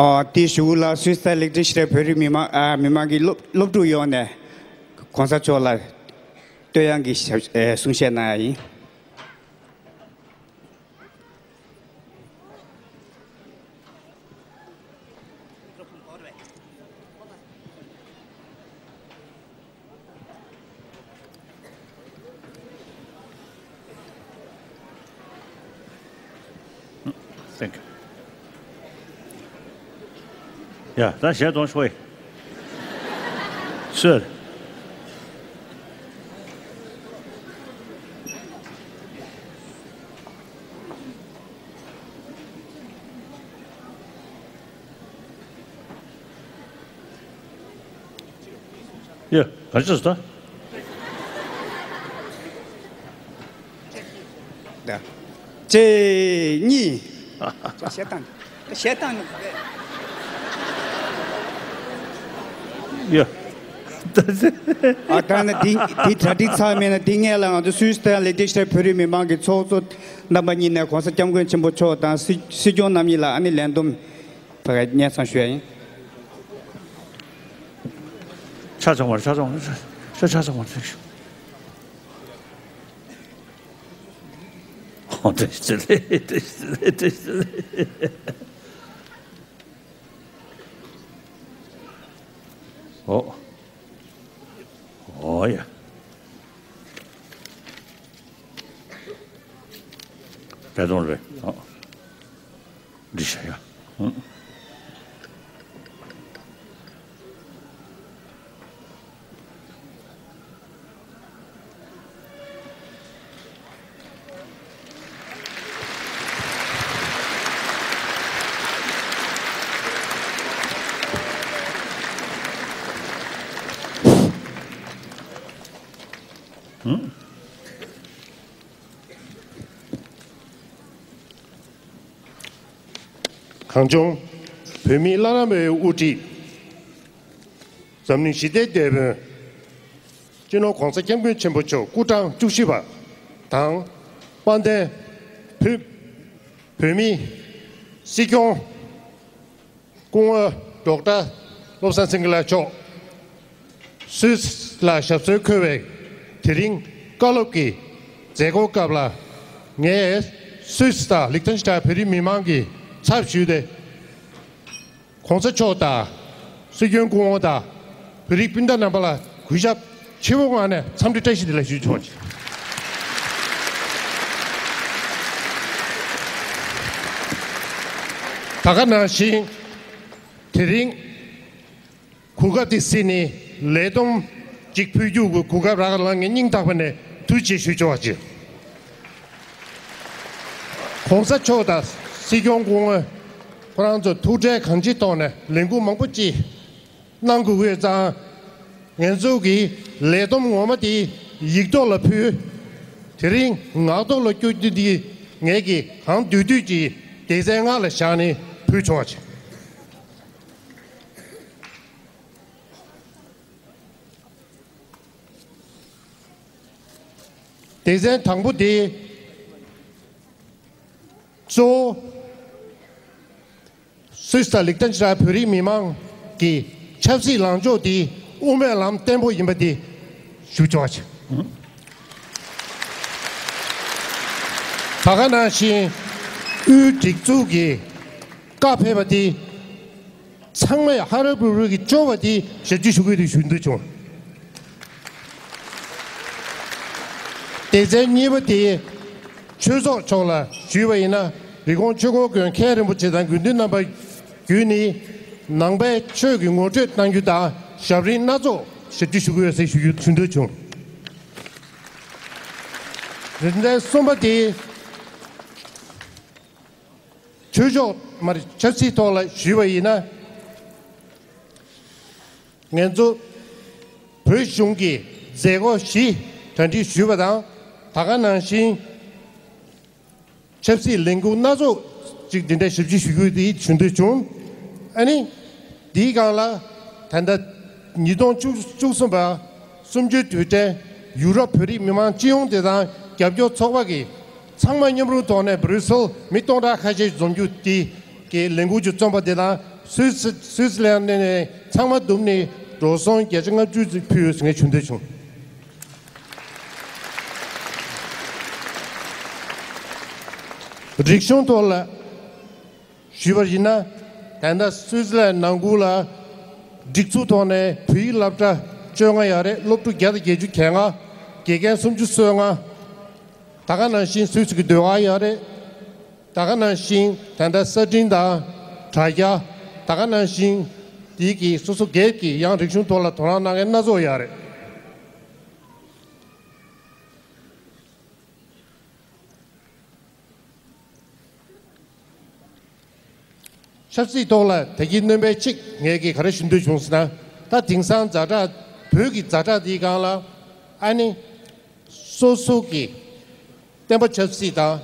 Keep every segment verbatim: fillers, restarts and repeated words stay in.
ཨ། དེའི་གཞུག་ལ་སུད་སི་དང་ལིག་ཏེན་ཤི་ཊེན་བོད་རིགས་མི་མང་། ཨ། མི་མང་གི་སློབ་སློབ་ཕྲུག་ཡོངས་ནས་གོང་ས་མཆོག་ལ་བསྟོད་དབྱངས་ཀྱི་ཞབས། ཨེ། གསུང་བཤད་གནང་ཡ་ཡིན། Thank you. ཡ། ད་ཞལ་གདོང་ཤོག་ཨེ། སུ། ཡ། ག་རེ་བྱས་སོང་ད། ད། གཅིག་གཉིས། ཞལ་བཏང་། ཞལ་བཏང་ནི་རེད། ཡ། ཨ། ད་ནི་འདི་འདི་གྲ་སྒྲིག་ཚར་མེད་ན། འདི་སྔས་ལ་ང་ཚོ་སུད་སི་དང་ལིག་ཏེན་ཤི་ཊེན་བོད་རིགས་མི་མང་གི་ཚོགས་གཙོ་རྣམ་པ་གཉིས་ནས་གོང་ས་སྐྱབས་མགོན་ཆེན་པོ་མཆོག་དང་སྲིད་སྲིད་སྐྱོང་རྣམ་གཉིས་ལ་ཨ་ནི་ལན་འདེབས་ཕ་གིར་སྙན་སེང་ཞུ་ཡ་ཡིན། ཆ་ཚང་བར། ཆ་ཚང་བར། ཆ་ཆ་ཚང་བར། ཨོ། བཀྲ་ཤིས་བདེ་ལེགས། བཀྲ་ཤིས་བདེ་ལེགས། ཨོ། ཨོ་ཡ། བཀྲ་དུང་རེད། ཨོ། འདི་བྱ་ཡ། ཨང་། ཨང་། གངས་ལྗོངས་བོད་མིའི་བླ་ན་མེད་པའི་དབུ་ཁྲིད། འཛམ་གླིང་ཞི་བདེའི་དེད་དཔོན། སྤྱི་ནོར་༸གོང་ས་༸སྐྱབས་མགོན་ཆེན་པོ་མཆོག་སྐུ་ཕྲེང་བཅུ་བཞི་པ་དང་། དཔལ་ལྡན་བོད་བོད་མིའི་སྲིད་སྐྱོང་སྐུ་ངོ་ཌོག་ཊར་བློ་བཟང་སེང་གེ་ལགས་མཆོག་སུད་སི་ལ་ཞབས་སོར་འཁོད་པའི་དེ་རིང་བཀའ་སློབ་ཀྱི་མཛད་སྒོའི་སྐབས་ལ། ངས་སུད་སི་དང་ལིག་ཏེན་ཤི་ཊེན་བོད་རིགས་མི་མང་གི་ཚབ་ཞུས་ཏེ། ༸གོང་ས་མཆོག་དང་། སྲིད་སྐྱོང་སྐུ་ངོ་དང་། བོད་རིགས་སྤུན་ཟླ་རྣམ་པ་ལ་གུས་ཞབས་ཆེ་བོའི་ངང་ནས་འཚམས་འདྲི་བཀྲ་ཤིས་བདེ་ལེགས་ཞུ་ཆོག་ཅིག་ད་ག་ནང་བཞིན་དེ་རིང་གོ་སྐབས་འདི་བརྩིས་ནས་ལས་བསྡོམས་ཅིག་ཕུལ་རྒྱུ་གི་གོ་སྐབས་རག་ལ་ངས་སྙིང་ཐག་པ་ནས་ཐུགས་རྗེ་ཆེ་ཞུ་ཆོག་ཅིག ༸གོང་ས་མཆོག་དང་སྲིད་སྐྱོང་སྐུ་ངོ་ཁོ་རང་ཚོ་ཐུགས་ཁྲལ་གང་ཅིའི་ཐོག་ནས་ལས་འགུལ་མང་པོ་ཅིག་གནང་དགོས་ཀྱི་ཡོད་ཙང་། ངེད་ཚོ་གིས་ལས་བསྡོམས་ངོ་མ་དེ་ཡིག་ཐོག་ལ་ཕུལ། དེ་རིང་ངག་ཐོག་ལ་བསྐྱོན་རྒྱུ་འདི་ ངེད་ཀྱིས་གང་འདོད་འདོད་ཀྱི་སྡེ་ཚན་ལྔ་ལ་བཞག་ནས་ཕུལ་ཆོག་པ་བྱས། སྡེ་ཚན་དང་པོ་དེ་གཙོ་བོ་སུད་སི་དང་ལིག་ཏན་སི་ཏན་བོད་རིགས་མི་མང་གི་ཆབ་སྲིད་ལངས་ཕྱོགས་དེ་དབུ་མའི་ལམ་བརྟན་པོ་ཡིན་པ་དེ་ཞུ་ཆོག་པ་བྱས། ད་ག་ནང་བཞིན་དབུས་སྒྲིག་འཛུགས་ཀྱི་བཀའ་ཕེབས་པ་དེ་ཚང་མས་ཧ་ར་བུ་རུ་གི་སྐྱོར་བ་དེ་ཞབས་ཕྱི་ཞུ་དགོས་དེ་ཞུ་འདོད་བྱུང་། སྡེ་ཚན་གཉིས་པ་དེ་ཆོས་ཚོགས་ཕྱོགས་ལ་ཞུས་པ་ཡིན་ན། རི་ཀོན་ཆོས་འཁོར་དགོན་མཁན་རིན་པོ་ཆེ་དང་དགེ་འདུན་རྣམ་པ་བརྒྱུད་ནས་ནང་པའི་ཆོས་ཀྱི་ངོ་སྤྲོད་གནང་རྒྱུ་དང་ཞབས་རིམ་སྣ་ཚོགས་ཞབས་ཕྱི་ཞུ་དགོས་ཟེར་ཞུ་རྒྱུ་ཞུ་འདོད་བྱུང་། སྡེ་ཚན་གསུམ་པ་དེ་ཆོས་ཕྱོགས་མ་རེད། ཆབ་སྲིད་ཐོག་ལ་ཞུས་པ་ཡིན་ན། ང་ཚོ་བོད་གཞུང་གི་མཛད་སྒོ་བཞི་གྲ་སྒྲིག་ཞུས་པ་དང་། ད་ག་ནང་བཞིན་ཆབ་སྲིད་ལས་འགུལ་སྣ་ཚོགས་ཅིག་འདི་འདྲ་ཞབས་ཕྱི་ཞུ་རྒྱུ་དེ་ཞུ་འདོད་བྱུང་། ཨ་ནི་འདིའི་སྒང་ལ་ད་ལྟ་ཉིས་སྟོང་བཅུ་བཅུ་གསུམ་པ་གསུམ་བཅུའི་དུས་དྲན་ཡུ་རོབ་བོད་རིགས་མི་མང་སྤྱི་ཡོངས་དེ་དང་རྒྱབ་སྐྱོར་ཚོགས་པ་གི་ཚང་མ་མཉམ་རུབ་ཐོག་ནས་བྷུ་རུ་སེལ་མི་སྟོང་ཕྲག་ཁ་ཤས་འཛོམས་རྒྱུ་དེ་གི་ལས་འགུལ་གྱི་རྩོམ་པ་དེ་དང་སུད་སི་སུད་སི་ལན་ནས་ཚང་མ་བསྡོམས་ནས་འགྲོ་སོང་བརྒྱ་ཆ་ལྔ་བཅུ་ཙམ་ཕུལ་ཡོད་ཟེར་ངས་ཞུ་འདོད་བྱུང་། རིག་གཞུང་ཐོག་ལ་ཞུས་པར་ཡིན་ན། ད་ལྟ་སུད་སི་ལན་ནང་ཁུལ་ལ་སྒྲིག་འཛུགས་ཐོག་ནས་བོད་ཡིག་སློབ་གྲྭ་བཅོ་ལྔ་ཡོད་རེད། སློབ་ཕྲུག་བརྒྱ་དང་བརྒྱད་ཅུ་གྱ་ལྔ། དགེ་རྒན་སུམ་ཅུ་སོ་ལྔ། ད་ག་ནང་བཞིན་སུད་སི་གི་ཟློས་གར་ཡོད་རེད། ད་ག་ནང་བཞིན་ད་ལྟ་གསར་འཕྲིན་དང་དྲ་རྒྱ། ད་ག་ནང་བཞིན་དེ་གི་སོ་སོ་སྒེར་གྱི་ཡང་རིག་གཞུང་ཐོག་ལ་དོ་སྣང་གནང་མཁན་སྣ་ཚོགས་ཡོད་རེད། ཆབ་སྲིད་ཐོག་ལ་ད་གིན་སྣོན་པ་གཅིག་ངས་ཀྱིས་ག་རེ་ཞུ་འདོད་བྱུང་ཟེར་ན། ད་དེང་སང་ཛ་དྲག་བོད་ཀྱི་ཛ་དྲག་འདིའི་སྒང་ལ་ཨ་ནི་སོ་སོ་གི་བསྟན་པ་ཆབ་སྲིད་དང་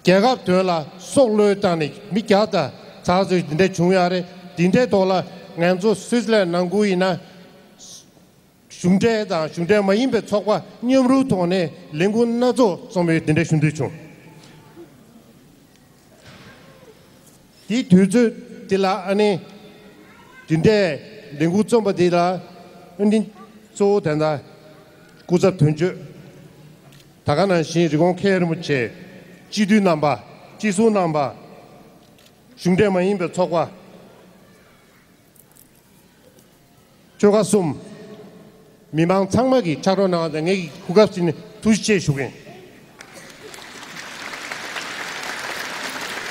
རྒྱལ་ཁབ་དོན་ལ་སྲོག་བློས་བཏང་ནས་མི་བརྒྱ་དང་ཚ་ཚོད་འདི་འདྲ་བྱུང་ཡོད་རེད། འདི་འདྲའི་ཐོག་ལ་ང་ཚོ་སུད་སི་ལན་ནང་ཁུལ་ཡིན་ན། གཞུང་འབྲེལ་དང་གཞུང་འབྲེལ་མ་ཡིན་པའི་ཚོགས་པ་མཉམ་རུབ་ཐོག་ནས་ལས་འགུལ་སྣ་ཚོགས་རྩོམ་ཡོད་འདི་འདྲ་ཞུ་འདོད་བྱུང་། དེའི་དུས་ཚོད་འདི་ལ་ཨ་ནི་འདི་འདྲའི་ལས་འགུལ་རྩོམ་པ་འདི་ལ་ཨ་ནི་གཙོ་བོ་དེ་འདྲ་སྐུ་ཚབ་དོན་གཅོད། ད་ག་ནང་བཞིན་རི་ཀོན་མཁན་རིན་པོ་ཆེ། སྤྱི་འཐུས་རྣམ་པ། སྤྱི་ཟུར་རྣམ་པ། གཞུང་འབྲེལ་མ་ཡིན་པའི་ཚོགས་པ། ཆོལ་ཁ་གསུམ། མི་མང་ཚང་མ་གིས་ཕྱག་རོགས་གནང་བ་དང་། ངས་ཀྱིས་གོ་སྐབས་ཟིན་ནས་ཐུགས་རྗེ་ཆེ་ཞུ་གི་ཡིན།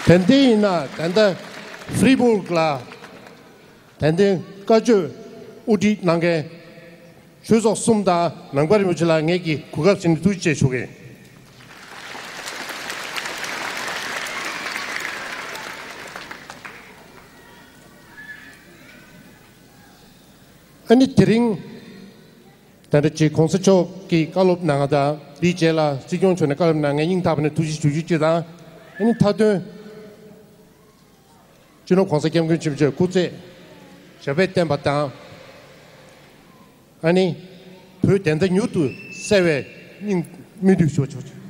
དེ་འདྲ་ཡིན་ན་ད་ལྟ་ཧྥི་རི་སྦུག་ལ་ད་ལྟའི་བཀའ་ཆོས་དབུ་ཁྲིད་གནང་མཁན་ཆོས་ཚོགས་གསུམ་དང་ནང་པ་རིན་པོ་ཆེ་ལ་ངས་ཀྱིས་གོ་སྐབས་ཟིན་ནས་ཐུགས་རྗེ་ཆེ་ཞུ་གི་ཡིན། ཨ་ནི་དེ་རིང་ད་ལྟ་ཅིག་གོང་ས་མཆོག་གིས་བཀའ་སློབ་གནང་བ་དང་། དེའི་རྗེས་ལ་སྲིད་སྐྱོང་མཆོག་ནས་བཀའ་སློབ་གནང་། ངས་སྙིང་ཐག་པ་ནས་ཐུགས་རྗེ་ཆེ་ཞུ་རྒྱུ་གཅིག་དང་། ཨ་ནི་མཐའ་དོན་སྤྱི་ནོར་གོང་ས་སྐྱབས་མགོན་ཆེན་པོ་མཆོག་སྐུ་ཚེ་ཞབས་པད་བརྟན་པ་དང་། ཨ་ནི་བོད་བདེན་མཐའ་མྱུར་དུ་གསལ་བའི་སྙིང་སྨོན་འདུན་ཞུ་ཆོག།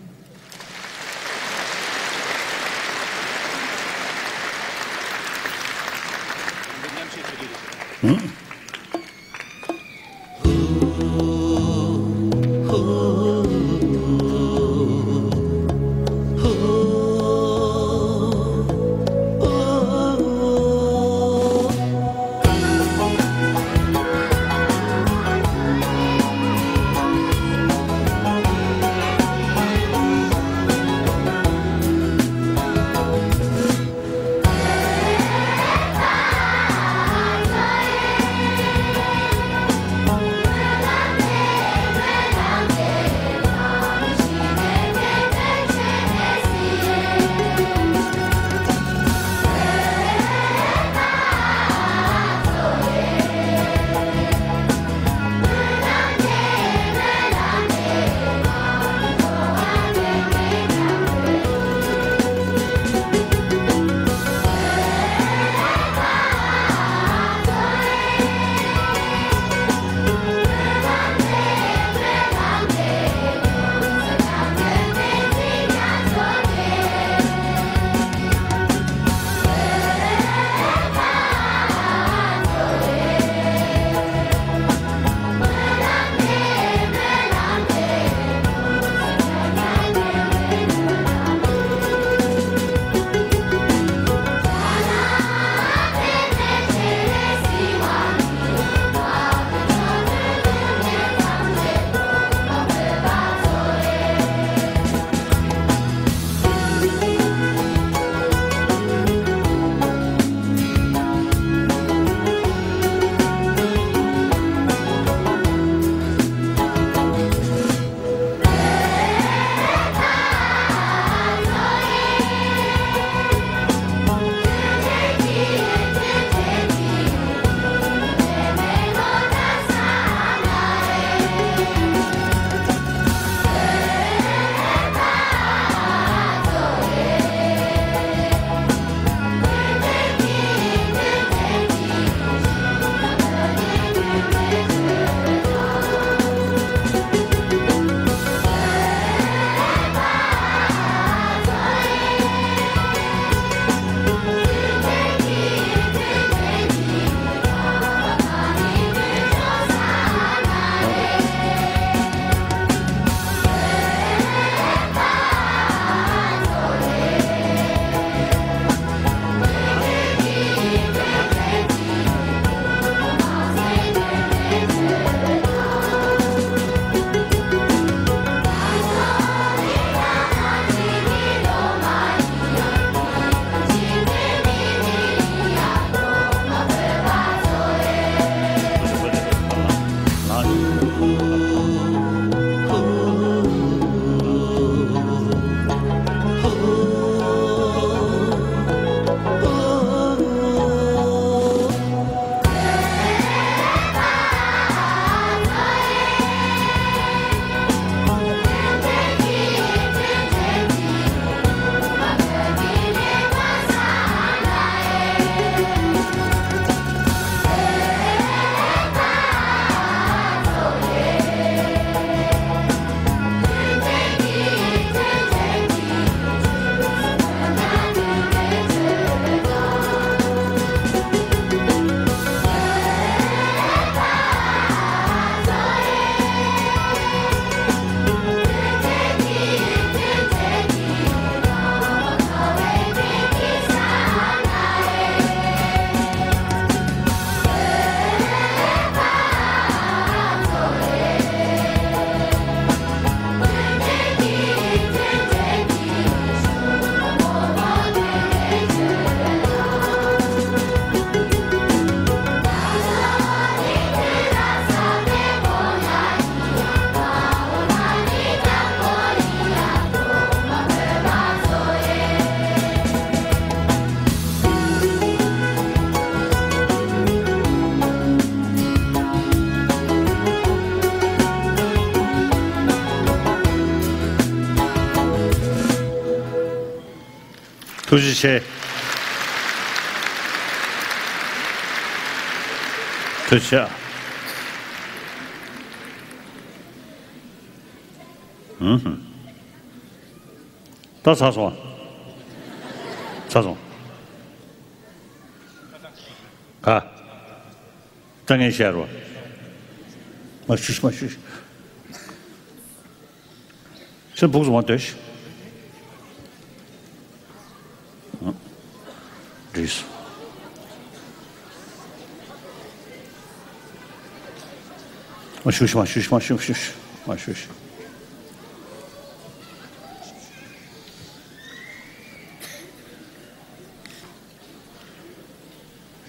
ཐུགས་རྗེ་ཆེ། ཐུགས་རྗེ་ཆེ། ཧུམ་ཧུམ། ད་ཚར་སོང་། ཚར་སོང་། ག་ད་ངས་བཤད་རོགས། མ་ཞུ་མ་ཞུ། ཁྱོད་སྦུག་སུ་མ་སྡོད་ཤིག། འགྲིག་སོང་། མ་ཞུ་ཤིག། མ་ཞུ་ཤིག། མ་ཞུ་ཤིག། མ་ཞུ་ཤིག། མ་ཞུ་ཤིག།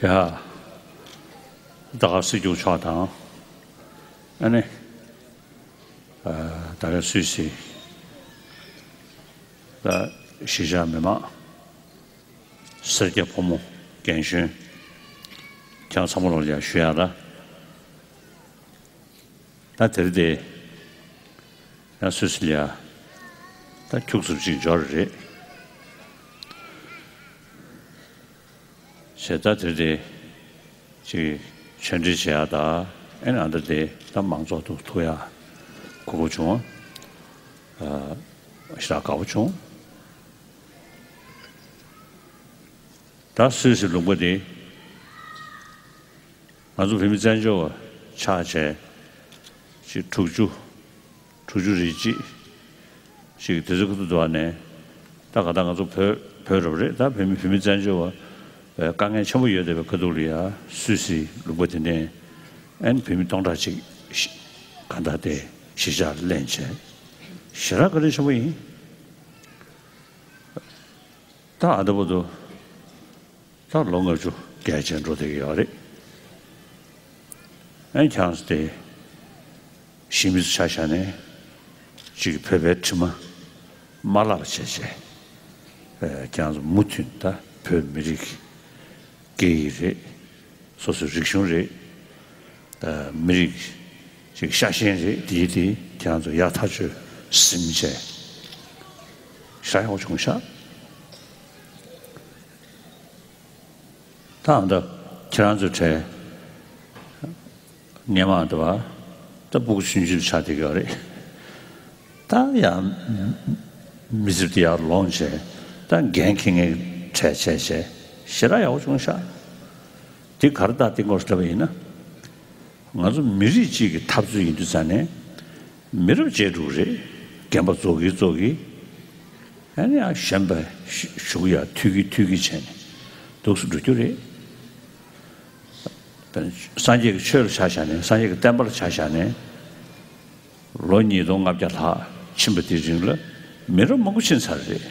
ཡ། ད་ག་སྲིད་སྐྱོང་མཆོག་དང་། ཨ་ནི། ད་ག་སུད་སི། ད་གཞིས་ཆགས་མི་མང་། སེར་སྐྱ་ཕོ་མོ་རྒན་གཞོན། ཁྱེད་ཚང་མ་ལོ་ཡ་ཞུ་ཡ་ལ། ད་དེར་དེ། ཡང་སུད་སི་ལ་ཡ། ད་ཁྱུག་ཙམ་ཅིག་འབྱོར་རེད། བྱས་ད་དེར་དེ། ཅིག་ཆོས་འབྲེལ་བྱེད་ཡ་ད། ཨེ་ན་ད་དེ་ད་མང་ཚོགས་ཐུག་ཐུག་ཡ། གོ་སྐབས་བྱུང་། ཞེ་དྲག་དགའ་པོ་བྱུང་། ད་སུད་སི་ལུང་པ་དེ། ང་ཚོ་བོད་མི་བཙན་བྱོལ་བ་ཆགས་བྱས། ཅིག་དྲུག་ཅུ། དྲུག་ཅུ་རེ་གཅིག་ཅིག་དེ་ཚོའི་ཁ་ཐུག་འདུག་བ་ནས། ད་ག་ད་ང་ཚོ་བོད་བོད་རབ་རེད། ད་བོད་མི་བོད་མི་བཙན་བྱོལ་བ་དཀའ་ངལ་ཆེན་པོ་ཡོད་བསྡད་པའི་ཁ་ཐུག་ལ་ཡ་སུད་སི་ལུང་པ་དེ་ནས་ཨན་བོད་མི་སྟོང་ཕྲག་གཅིག་ག་ད་དེ་གཞིས་ཆགས་ལེན་བྱས། ཞེ་དྲག་བཀའ་དྲིན་ཆེན་པོ་ཡིན། ད་ཨ་ད་བར་དུ། ད་ལོ་ལྔ་བཅུ་བརྒལ་བྱས་འགྲོ་བསྡད་ཀྱི་ཡོད་རེད། ཨན་ཁྱེད་རང་ཚོ་དེ་གཞིས་མི་ཚོ་ཆ་བཞག་ནས་ཅིག་བོད་པའི་དྲི་མ་མ་བརླག་པ་བྱས་བྱས། ཨ་ཁྱེད་རང་ཚོ་མུ་མཐུད་ད་བོད་མི་རིགས་སྐད་ཡིག་རེད། སོ་སོའི་རིག་གཞུང་རེད། ཨ་མི་རིགས་ཅིག་ཤ་ཞེན་རེད། དེ་དེ་ཁྱེད་རང་ཚོ་ཡག་ཐག་ཆོད་ཟིན་བྱས། ཞེ་དྲག་ཡག་པོ་བྱུང་ཤག། ད་ཨ་ད་ཁྱེད་རང་ཚོའི་གྲས་སྔོན་མ་འདྲ་བ་ད་སྤུ་གུ་ཆུང་ཆུང་ཆགས་བསྡད་ཀྱི་ཡོད་རེད། ད་ཡང་མི་ཚེ་འདི་ཡར་ལོངས་བྱས། ད་འགན་འཁྱེར་མཁན་གྲས་བྱས་བྱས་ཞེ་དྲག་ཡག་པོ་བྱུང་ཤག། འདི་ག་རེ་ད་འདི་སྐོར་ལབ་པ་ཡིན་ན། ང་ཚོ་མི་རིགས་གཅིག་གི་འཐབ་རྩོད་ཡིན་དུས་ཙང་ནས། མི་རབས་བརྗེ་འགྲོ་གི་རེད། རྒན་པ་རྫོགས་ཀྱིན་རྫོགས་ཀྱིན། ཨ་ནི་ཡང་གཞོན་པ་ཞུགས་ཡ་འཐུས་ཀྱིན་འཐུས་ཀྱིན་བྱས་ནས་འདུག་སེ་འགྲོ་རྒྱུ་རེད། སངས་རྒྱས་ཀྱི་ཆོས་ལ་ཆ་བཞག་ནས། སངས་རྒྱས་ཀྱི་བསྟན་པ་ལ་ཆ་བཞག་ནས། ལོ་ཉིས་སྟོང་ལྔ་བརྒྱ་ལྷག་ཕྱིན་པ་དེའི་རིང་ལ་མི་རབས་མང་པོ་ཕྱིན་ཚར་རེད།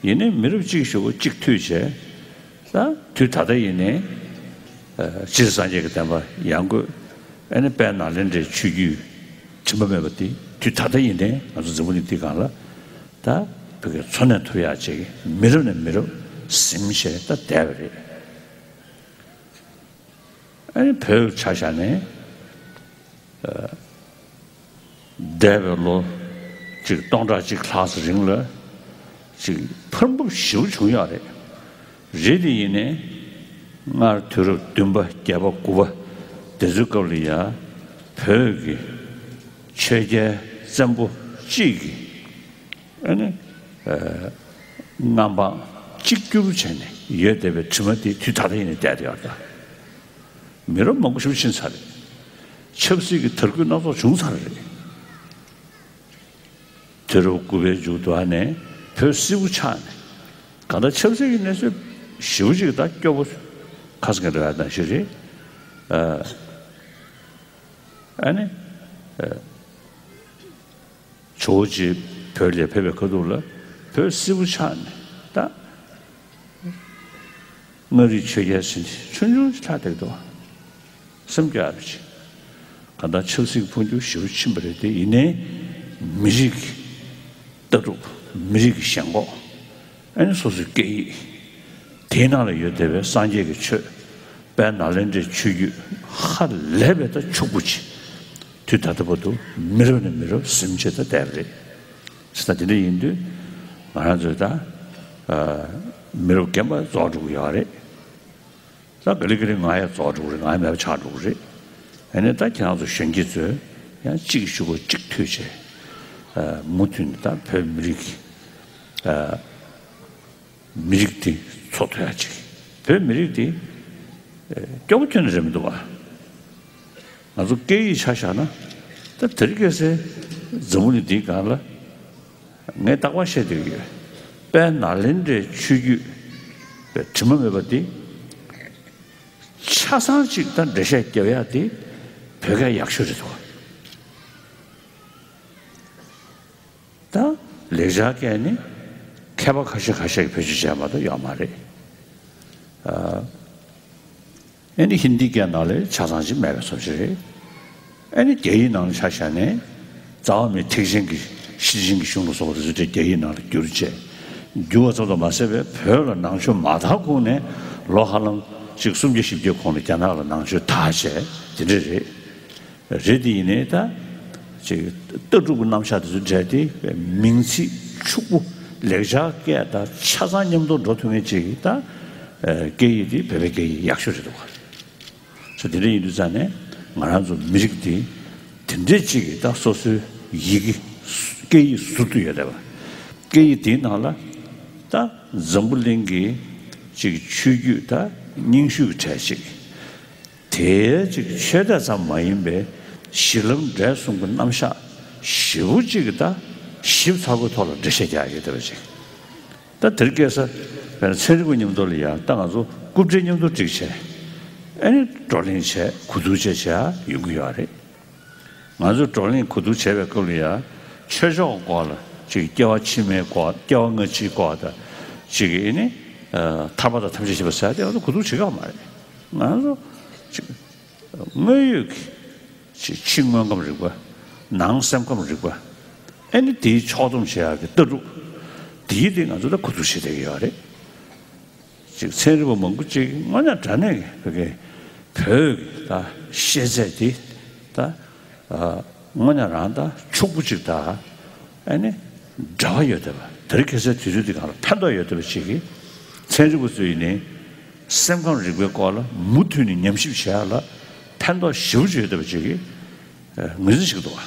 ཡིན་ནའི་མི་རབས་གཅིག་ཞུ་བ་གཅིག་མཐུད་བྱས། ད་དུས་ད་ལྟ་ཡིན་ནའི་སྤྱིར་སངས་རྒྱས་ཀྱི་བསྟན་པ་ཡར་འགོས། ཨ་ནི་དཔལ་ནཱ་ལེནྡྲའི་ཆོས་བརྒྱུད་དྲི་མ་མེད་པ་དེ་དུས་ད་ལྟ་ཡིན་ནའི་ང་ཚོ་འཛམ་བུ་གླིང་འདི་སྒང་ལ་ད་བོད་སྐད་འཚོ་གནས་ཐུབ་ཡག་ཅིག་མི་རབས་ནས་མི་རབས་ཟིན་བྱས་ད་བསྡད་པ་རེད། ཨ་ནི་བོད་ཆ་བཞག་ནས། འདས་པའི་ལོ་གཅིག་སྟོང་ཕྲག་གཅིག་ལྷག་ཙམ་རིང་ལ་ཅིག་འཕར་འབུབ་ཞེ་པོ་བྱུང་ཡོད་རེད། རེད་དེ་ཡིན་ནའི་སྔར་དུས་རབས་བདུན་པ་བརྒྱད་པ་དགུ་པ་དེ་ཚོའི་སྐབས་ལ་ཡ་བོད་ཀྱི་ཆོས་རྒྱལ་བཙན་པོ་གཅིག་གི་ཨ་ནི་མངའ་འབངས་གཅིག་གྱུར་བྱས་ནས་ཡོད་བསྡད་པའི་དྲི་མ་དེ་དུས་ད་ལྟ་ཡིན་ནའི་བསྡད་དེ་ཡོད་རེད། མི་རབས་མང་པོ་ཞིག་ཕྱིན་ཚར་རེད། ཆབ་སྲིད་ཀྱི་དར་རྒུད་སྣ་ཚོགས་བྱུང་ཚར་རེད། དུས་རབས་དགུ་པའི་མཇུག་ཏུ་ཨ་ནས་བོད་སིལ་བུ་ཆགས་ནས། གང་ལྟར་ཆབ་སྲིད་ཀྱི་གནས་ཚུལ་ཞེ་པོ་ཅིག་ད་སྐྱོ་པོ་ཁ་སང་གི་རེ་བ་ནང་བཞིན་རེད། ཨ་ནི་ཇོ་བོ་རྗེ་བོད་ལ་ཕེབས་པའི་ཁ་ཐུག་ལ་བོད་སིལ་བུ་ཆགས་ནས་ད། མངའ་རིས་ཆོས་རྒྱལ་ཟེར་ནས་ཆུང་ཆུང་ཅིག་ལྷག་བསྡད་འདུག། སེམས་སྐྱོ་ཡ་རེད། གང་ལྟར་ཆབ་སྲིད་འཕོ་འགྱུར་ཞེ་པོ་ཕྱིན་པ་རེད་དེ། ཡིན་ནའི་མི་རིགས་ཀྱི་ལྟ་གྲུབ། མི་རིགས་ཀྱི་ཞེན་ཁོག། ཨ་ནི་སོ་སོའི་སྐད་ཡིག། དེའི་ནང་ལ་ཡོད་བསྡད་པའི་སངས་རྒྱས་ཀྱི་ཆོས། དཔལ་ནཱ་ལེནྡྲའི་ཆོས་བརྒྱུད་ཧ་ལས་པའི་ད་ཕྱུག་པོ་ཅིག་དུས་ད་ལྟ་བར་དུ་མི་རབས་ནས་མི་རབས་ཟིན་བྱས་ད་བསྡད་པ་རེད། ད་དེ་འདྲ་ཡིན་དུས་ང་རང་ཚོས་ད་ མི་རབས་རྒན་པ་རྫོགས་འགྲོ་གི་ཡོད་རེད། ད་ག་ལེ་ག་ལེ་ང་ཡང་རྫོགས་འགྲོ་གི་རེད། ང་ཡང་མེད་པ་ཆགས་འགྲོ་གི་རེད། ཨ་ནི་ད་ཁྱེད་རང་ཚོ་གཞོན་སྐྱེས་ཚོས་ཡང་གཅིག་གཞུག་གུ་གཅིག་མཐུད་བྱས། མུ་མཐུད་ནས་ད་བོད་མི་རིགས་ཀྱི་མི་རིགས་འདི་འཚོ་ཐུབ་ཡ་ཅིག་བོད་མི་རིགས་འདི་སྐྱོ་པོ་ཁྱོན་ནས་རེད་མི་འདུག་བ། ང་ཚོ་སྐད་ཡིག་ཆ་བཞག་ན་ད་དེ་རིང་ཁ་སང་འཛམ་བུ་གླིང་འདིའི་སྒང་ལ། ངས་རྟག་པར་བཤད་བསྡད་ཀྱི་ཡོད། དཔལ་ནཱ་ལེནྡྲའི་ཆོས་བརྒྱུད་པའི་དྲི་མ་མེད་པ་འདི་ཆ་ཚང་གཅིག་དང་འགྲེལ་བཤད་རྒྱབ་ཡག་འདི་བོད་སྐད་ཡག་ཤོས་རེད་འདུག་ད་ལེགས་སྦྱར་སྐད་ནི་མཁས་པ་ཁ་ཤས་ཁ་ཤས་ཀྱིས་བེད་སྤྱོད་བྱས་མ་གཏོགས་ཡོད་མ་རེད། ཨ། ཨ་ནི་ཧིན་དི་སྐད་ནང་ལ་ཆ་ཚང་ཅིག་མེད་པའི་བཟོ་ཅིག་རེད། ཨ་ནི་རྒྱ་ཡིག་ནང་ལ་ཆ་བཞག་ནས་རྩ་བ་མེད་ཐེག་ཆེན་གྱི་ཤེར་ཕྱིན་གྱི་གཞུང་ལ་སོགས་པ་དེ་ཚོ་དེ་རྒྱ་ཡིག་ནང་ལ་བསྒྱུར་བྱས། བསྒྱུར་བ་ཙམ་དུ་མ་ཟད་པའི་བོད་ལ་ནང་ཆོས་མ་དར་གོང་ནས་ལོ་ཧ་ལམ་ཅིག་སུམ་བརྒྱ་བཞི་བརྒྱ་གོང་ལ་རྒྱ་ནག་ལ་ནང་ཆོས་དར་བྱས་དེ་འདྲ་རེད། རེད་དེ་ཡིན་ནའི་ད་ཅིག་ལྟ་གྲུབ་ཀྱི་རྣམ་གཞག་དེ་ཚོ་འབྲེལ་ཏེ་མིང་ཚིག་ཕྱུག་པོ་ལེགས་སྦྱར་སྐད་དང་ཆ་ཚང་མཉམ་དུ་འགྲོ་ཐུབ་མཁན་ཅིག་ད་སྐད་ཡིག་དེ་བོད་པའི་སྐད་ཡིག་ཡག་ཤོས་རེད་འདུག་ག་ས་དེ་འདྲ་ཡིན་དུས་ཙང་ནས་ང་རང་ཚོ་མི་རིགས་དེ་དེ་འདྲ་ཅིག་གི་ད་སོ་སོའི་ཡི་གེ་སྐད་ཡིག་ཟུར་དུ་ཡོད་བསྡད་པ། སྐད་ཡིག་དེའི་ནང་ལ་ད་འཛམ་བུ་གླིང་གི་ཅིག་ཆོས་བརྒྱུད་ད་རྙིང་ཤོས་ཀྱི་གྲས་ཅིག་དེའི་ཅིག་ཆོས་དད་ཙམ་མ་ཡིན་པའི་གཞི་ལམ་འབྲས་གསུམ་གྱི་རྣམ་གཞག་ཞེ་པོ་ཅིག་གི་ད་ཞིབ་ཚགས་པོའི་ཐོག་ལ་འགྲེལ་བཤད་རྒྱག་ཡོད་བསྡད་པ་ཅིག་ད་དེར་སྐད་ས་བས་ན་ཚན་རིག་པ་མཉམ་དུ་ལ་ཡ་ད་ང་ཚོ་རྐུབ་འདྲེ་མཉམ་དུ་བསྒྲིགས་བྱས། ཨ་ནི་བགྲོ་གླེང་བྱས་གོ་བསྡུར་བྱས་བྱས་ཡོང་གི་ཡོད་རེད། ང་ཚོས་བགྲོ་གླེང་གོ་བསྡུར་བྱས་པའི་སྐབས་ལ་ཡ་ཆོས་ཕྱོགས་སྐོར་ལ་ཅིག་སྐྱེ་བ་ཕྱི་མའི་སྐོར་སྐྱེ་བ་སྔ་ཕྱིའི་སྐོར་དང་ཅིག་ཨ་ནི་ཐར་པ་དང་ཐམས་ཅད་མཁྱེན་པ་ཟེར་ཏེ་ང་ཚོ་གོ་བསྡུར་བྱེད་ཀྱི་ཡོད་མ་རེད། ང་ཚོ་ཅིག་དངོས་ཡོད་ཀྱི་ཕྱི་དངོས་ཁམས་རིག་པ། ནང་སེམས་ཁམས་རིག་པ། ཨ་ནི་དེའི་ཕྱོགས་བསྡོམས་བྱེད་ཡག་གི་ལྟ་གྲུབ། དེའི་སྟེང་ང་ཚོ་ད་གོ་བསྡུར་བྱེད་བསྡད་ཀྱི་ཡོད་རེད། ཅིག་ཚན་རིག་པ་མང་པོ་ཅིག་དངོས་གནས་དྲང་གནས་ཀྱི་བོད་ཀྱི་བོད་ཀྱི་ད་ཤེས་ཚད་དེ་ད་དངོས་གནས་རང་ད་ཕྱུག་པོ་ཅིག་ད་ཨ་ནི་འབྲེལ་བ་ཡོད་བསྡད་པ། དེ་རིང་ཁ་སང་དུས་ཚོད་འདི་གང་ལ་ཕན་ཐོགས་ཡོད་བསྡད་པ་ཅིག་གིས་ཚན་རིག་པ་ཚོ་ཡིན་ནའི། སེམས་ཁམས་རིག་པའི་སྐོར་ལ་མུ་མཐུད་ནས་ཉམས་ཞིབ་བྱེད་ཡག་ལ་ཕན་ཐོགས་ཞེ་པོ་ཅིག་ཡོད་བསྡད་པ་ཅིག་གིས་ངོས་འཛིན་བྱེད་ཀྱི་འདུག་བ།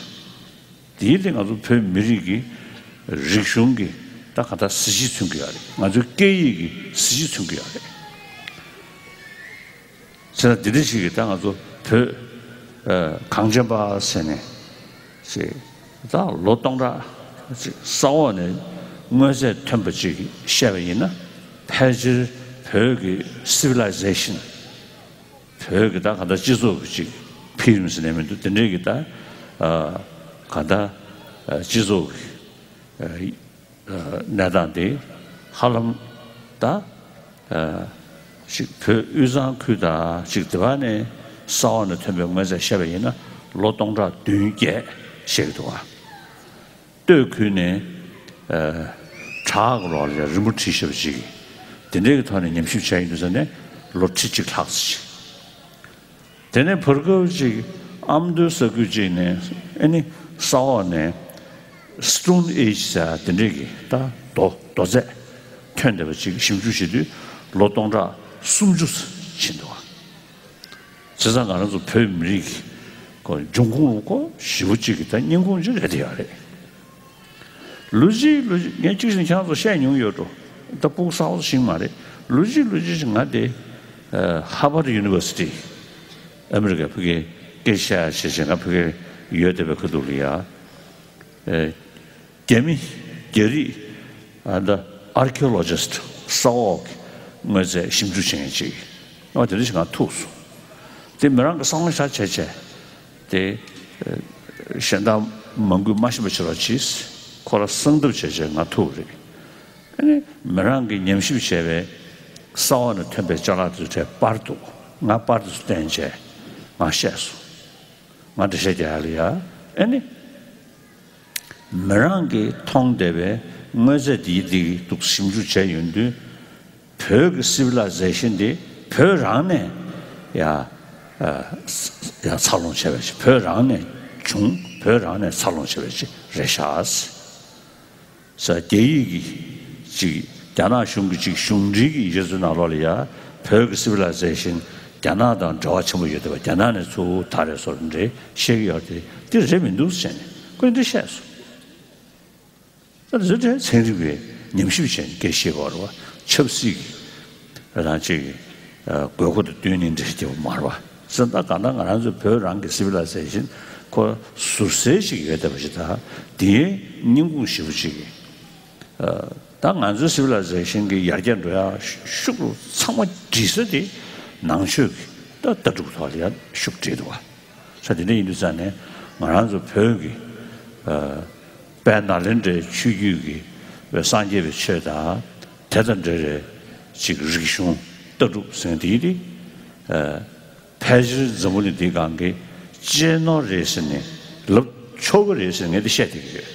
དེའི་སྟེང་ང་ཚོ་བོད་མི་རིགས་ཀྱི་རིག་གཞུང་གི་ད་ག་ད་གཟི་བརྗིད་མཚོན་གྱི་ཡོད་རེད། ང་ཚོའི་སྐད་ཡིག་གི་གཟི་བརྗིད་མཚོན་གྱི་ཡོད་རེད། བྱས་ན་འདི་འདྲ་ཞིག་གིས་ད་ང་ཚོ་བོད་གངས་ཅན་པ་ཟེར་ནས་ཅིག་ད་ལོ་སྟོང་ཕྲག་ཅིག་ས་འོག་ནས་དངོས་རྫས་ཐོན་པ་ཅིག་བཤད་པ་ཡིན་ན་ཕལ་ཆེར་བོད་ཀྱི་སི་ཝི་ལའི་ཟེ་ཤན། བོད་ཀྱི་ད་ག་ད་སྤྱི་ཚོགས་ཀྱི་ཅིག་ཕི་རིམ་ཟེར་ནས་མི་འདུག་དེ་འདྲའི་གི་ད་ག་ད་སྤྱི་ཚོགས་ཀྱི་གནས་སྟངས་དེ་ཧ་ལམ་ད་ཅིག་བོད་དབུས་གཙང་ཁུལ་དང་ཅིག་དེ་བ་ནས་ས་འོག་ནས་ཐོན་པའི་དངོས་རྫས་བཤད་པ་ཡིན་ན་ལོ་སྟོང་ཕྲག་བདུན་བརྒྱད་བཤད་ཀྱི་འདུག་བ། སྟོད་ཁུལ་ནས་བྲག་གི་ལོགས་ལ་རི་མོ་ཁྲི་ཞེ་པོ་ཅིག་དེ་འདྲའི་གི་ཐོག་ནས་ཉམས་ཞིབ་བྱས་ཡོང་དུས་ཙམ་ནས་ལོ་ཁྲི་གཅིག་ལྷག་ཙམ་ཅིག་དེ་ནས་བར་སྐབས་ཅིག་ཨ་མདོའི་ས་ཁུལ་ཅིག་ནས་ཨ་ནི་ས་འོག་ནས་སི་ཊོན་ཨེཇ་ཟེར་དེ་འདྲའི་གི་ད་རྡོ་རྡོ་རྫས་ཐོན་བསྡད་པ་ཅིག་ཞིབ་འཇུག་བྱེད་དུས་ལོ་སྟོང་ཕྲག་སུམ་ཅུ་ཕྱིན་འདུག་བ། བྱས་ཙང་ང་རང་ཚོ་བོད་མི་རིགས་ཀྱི་འབྱུང་ཁུངས་ལ་གོ་ཞེ་པོ་ཅིག་གི་ད་སྙིང་ཁུང་ཅིག་རེད་དེ་ཡོད་རེད། ལོ་གཅིག་ལོ་གཅིག་ངས་གཅིག་བཞིན་ཁྱེད་རང་ཚོ་བཤད་མྱོང་ཡོད་འགྲོ། ད་སྤུ་གུ་གསར་པ་ཞིག་མ་རེད། ལོ་གཅིག་ལོ་གཅིག་ཅིག་ང་དེ་ཧར་བར་ཌི་ཡུ་ནི་ཝར་སི་ཊི་ཨ་མི་རི་ཀའི་ཕ་གིའི་སྐད་ཆ་བཤད་བྱས་ང་ཕ་གིར་ཡོད་བསྡད་པའི་ཁ་ཐུག་ལ་ཡ། རྒྱ་མི་རྒྱ་རིགས་ཨ་ད་ཨར་ཁི་ཡོ་ལོ་ཇི་སི་ཊི་ས་འོག་གི་དངོས་རྫས་ཞིབ་འཇུག་བྱེད་མཁན་ཅིག་ཨ་དེ་འདྲ་ཞིག་ང་ཐུག་སོང་། དེ་མི་རང་གི་གསང་བ་བཞག་བྱས་བྱས་དེ་གཞན་དག་མང་པོས་མ་ཤེས་པ་བྱེད་རོགས་གྱིས། ཁོ་རང་གསང་ཐབས་བྱས་བྱས་ང་ཐུག་རེད། ཨ་ནི་མི་རང་གིས་ཉམས་ཞིབ་བྱས་པའི་ས་འོག་ནས་ཐོན་པའི་ཅ་ལག་དེ་ཚོའི་གྲས་པར་འདུག་ང་པར་དེ་ཚོ་བསྟན་བྱས་ང་བཤད་སོང་། ང་འགྲེལ་བཤད་རྒྱག་ཡ་ལ་ཡ་ཨ་ནི། མི་རང་གིས་མཐོང་བསྡད་པའི་དངོས་རྫས་འདིའི་འདི་འདུག་ཞིབ་འཇུག་བྱས་ཡོང་དུས། བོད་ཀྱི་སི་ཝི་ལའི་ཟེ་ཤན་འདི་བོད་རང་ནས་ཡ་ཡ་འཚར་ལོངས་བྱས་པ་ཞིག་བོད་རང་ནས་བྱུང་བོད་རང་ནས་འཚར་ལོངས་བྱས་པ་ཞིག་རེད་ཤག་ས་རྒྱ་ཡིག་གི་ཅིག་ རྒྱ་ནག་གཞུང་གི་ཅིག་གཞུང་འབྲེལ་གྱི་ཡིག་ཆ་ཚོའི་ནང་ལོགས་ལ་ཡ་བོད་ཀྱི་civilization་རྒྱ་ནག་དང་འབྲེལ་བ་ཆེན་པོ་ཡོད་བསྡད་པ། རྒྱ་ནག་ནས་ཚུར་ད་རེས་བཟོ་འདྲ་བཤད་ཀྱི་ཡོད་རེད། དེ་རེད་མི་འདུག་ཟེར་ནས་ཁོས་འདི་བཤད་སོང་། ད་དེ་ཚོ་ཚན་རིག་པའི་ཉམས་ཞིབ་བྱས་ནས་སྐད་བཤད་པ་རེད་བ། ཆབ་སྲིད་ཀྱི་རང་ཅིག་གི་དགོས་མཁོ་དང་བསྟུན་ནས་འདྲ་བྱས་པ་མ་རེད་བ། ཟེར་ན་ད་གང་ལྟར་ང་རང་ཚོའི་བོད་རང་གི་civilization་ཁོ་ཟུར་གསལ་ཞིག་ཡོད་བསྡད་པ་ཞིག་དང་། དེའི་སྙིང་ཁུངས་ཞེ་པོ་ཅིག་གི་ད་ང་ཚོའི་civilization་གི་ཡར་རྒྱས་འགྲོ་ཡ་ཤུགས་ཚང་མ་སྒྲིལ་ས་དེ་ནང་ཆོས་ཀྱི་ད་ལྟ་གྲུབ་ཐོག་ལ་ཡ་ཤུགས་སྒྲིལ་འདུག་བ། ས་དེ་འདྲ་ཡིན་དུས་ཙང་ནས་ང་རང་ཚོ་བོད་ཀྱི་དཔལ་ནཱ་ལེནྡྲའི་ཆོས་བརྒྱུད་ཀྱི་སངས་རྒྱས་པའི་ཆོས་དང་། དེ་དང་འབྲེལ་བའི་ཅིག་རིག་གཞུང་ལྟ་གྲུབ་ཟེར་མཁན་དེ་ཡིན་ཏེ། ཕལ་ཆེར་འཛམ་བུ་གླིང་འདིའི་སྒང་གི་གཅེས་ནོར་རེད་ཟེར་ནས་ལབ་ཆོག་གི་རེད་ཟེར་ངས་འདི་བཤད་བསྡད་ཀྱི་ཡོད།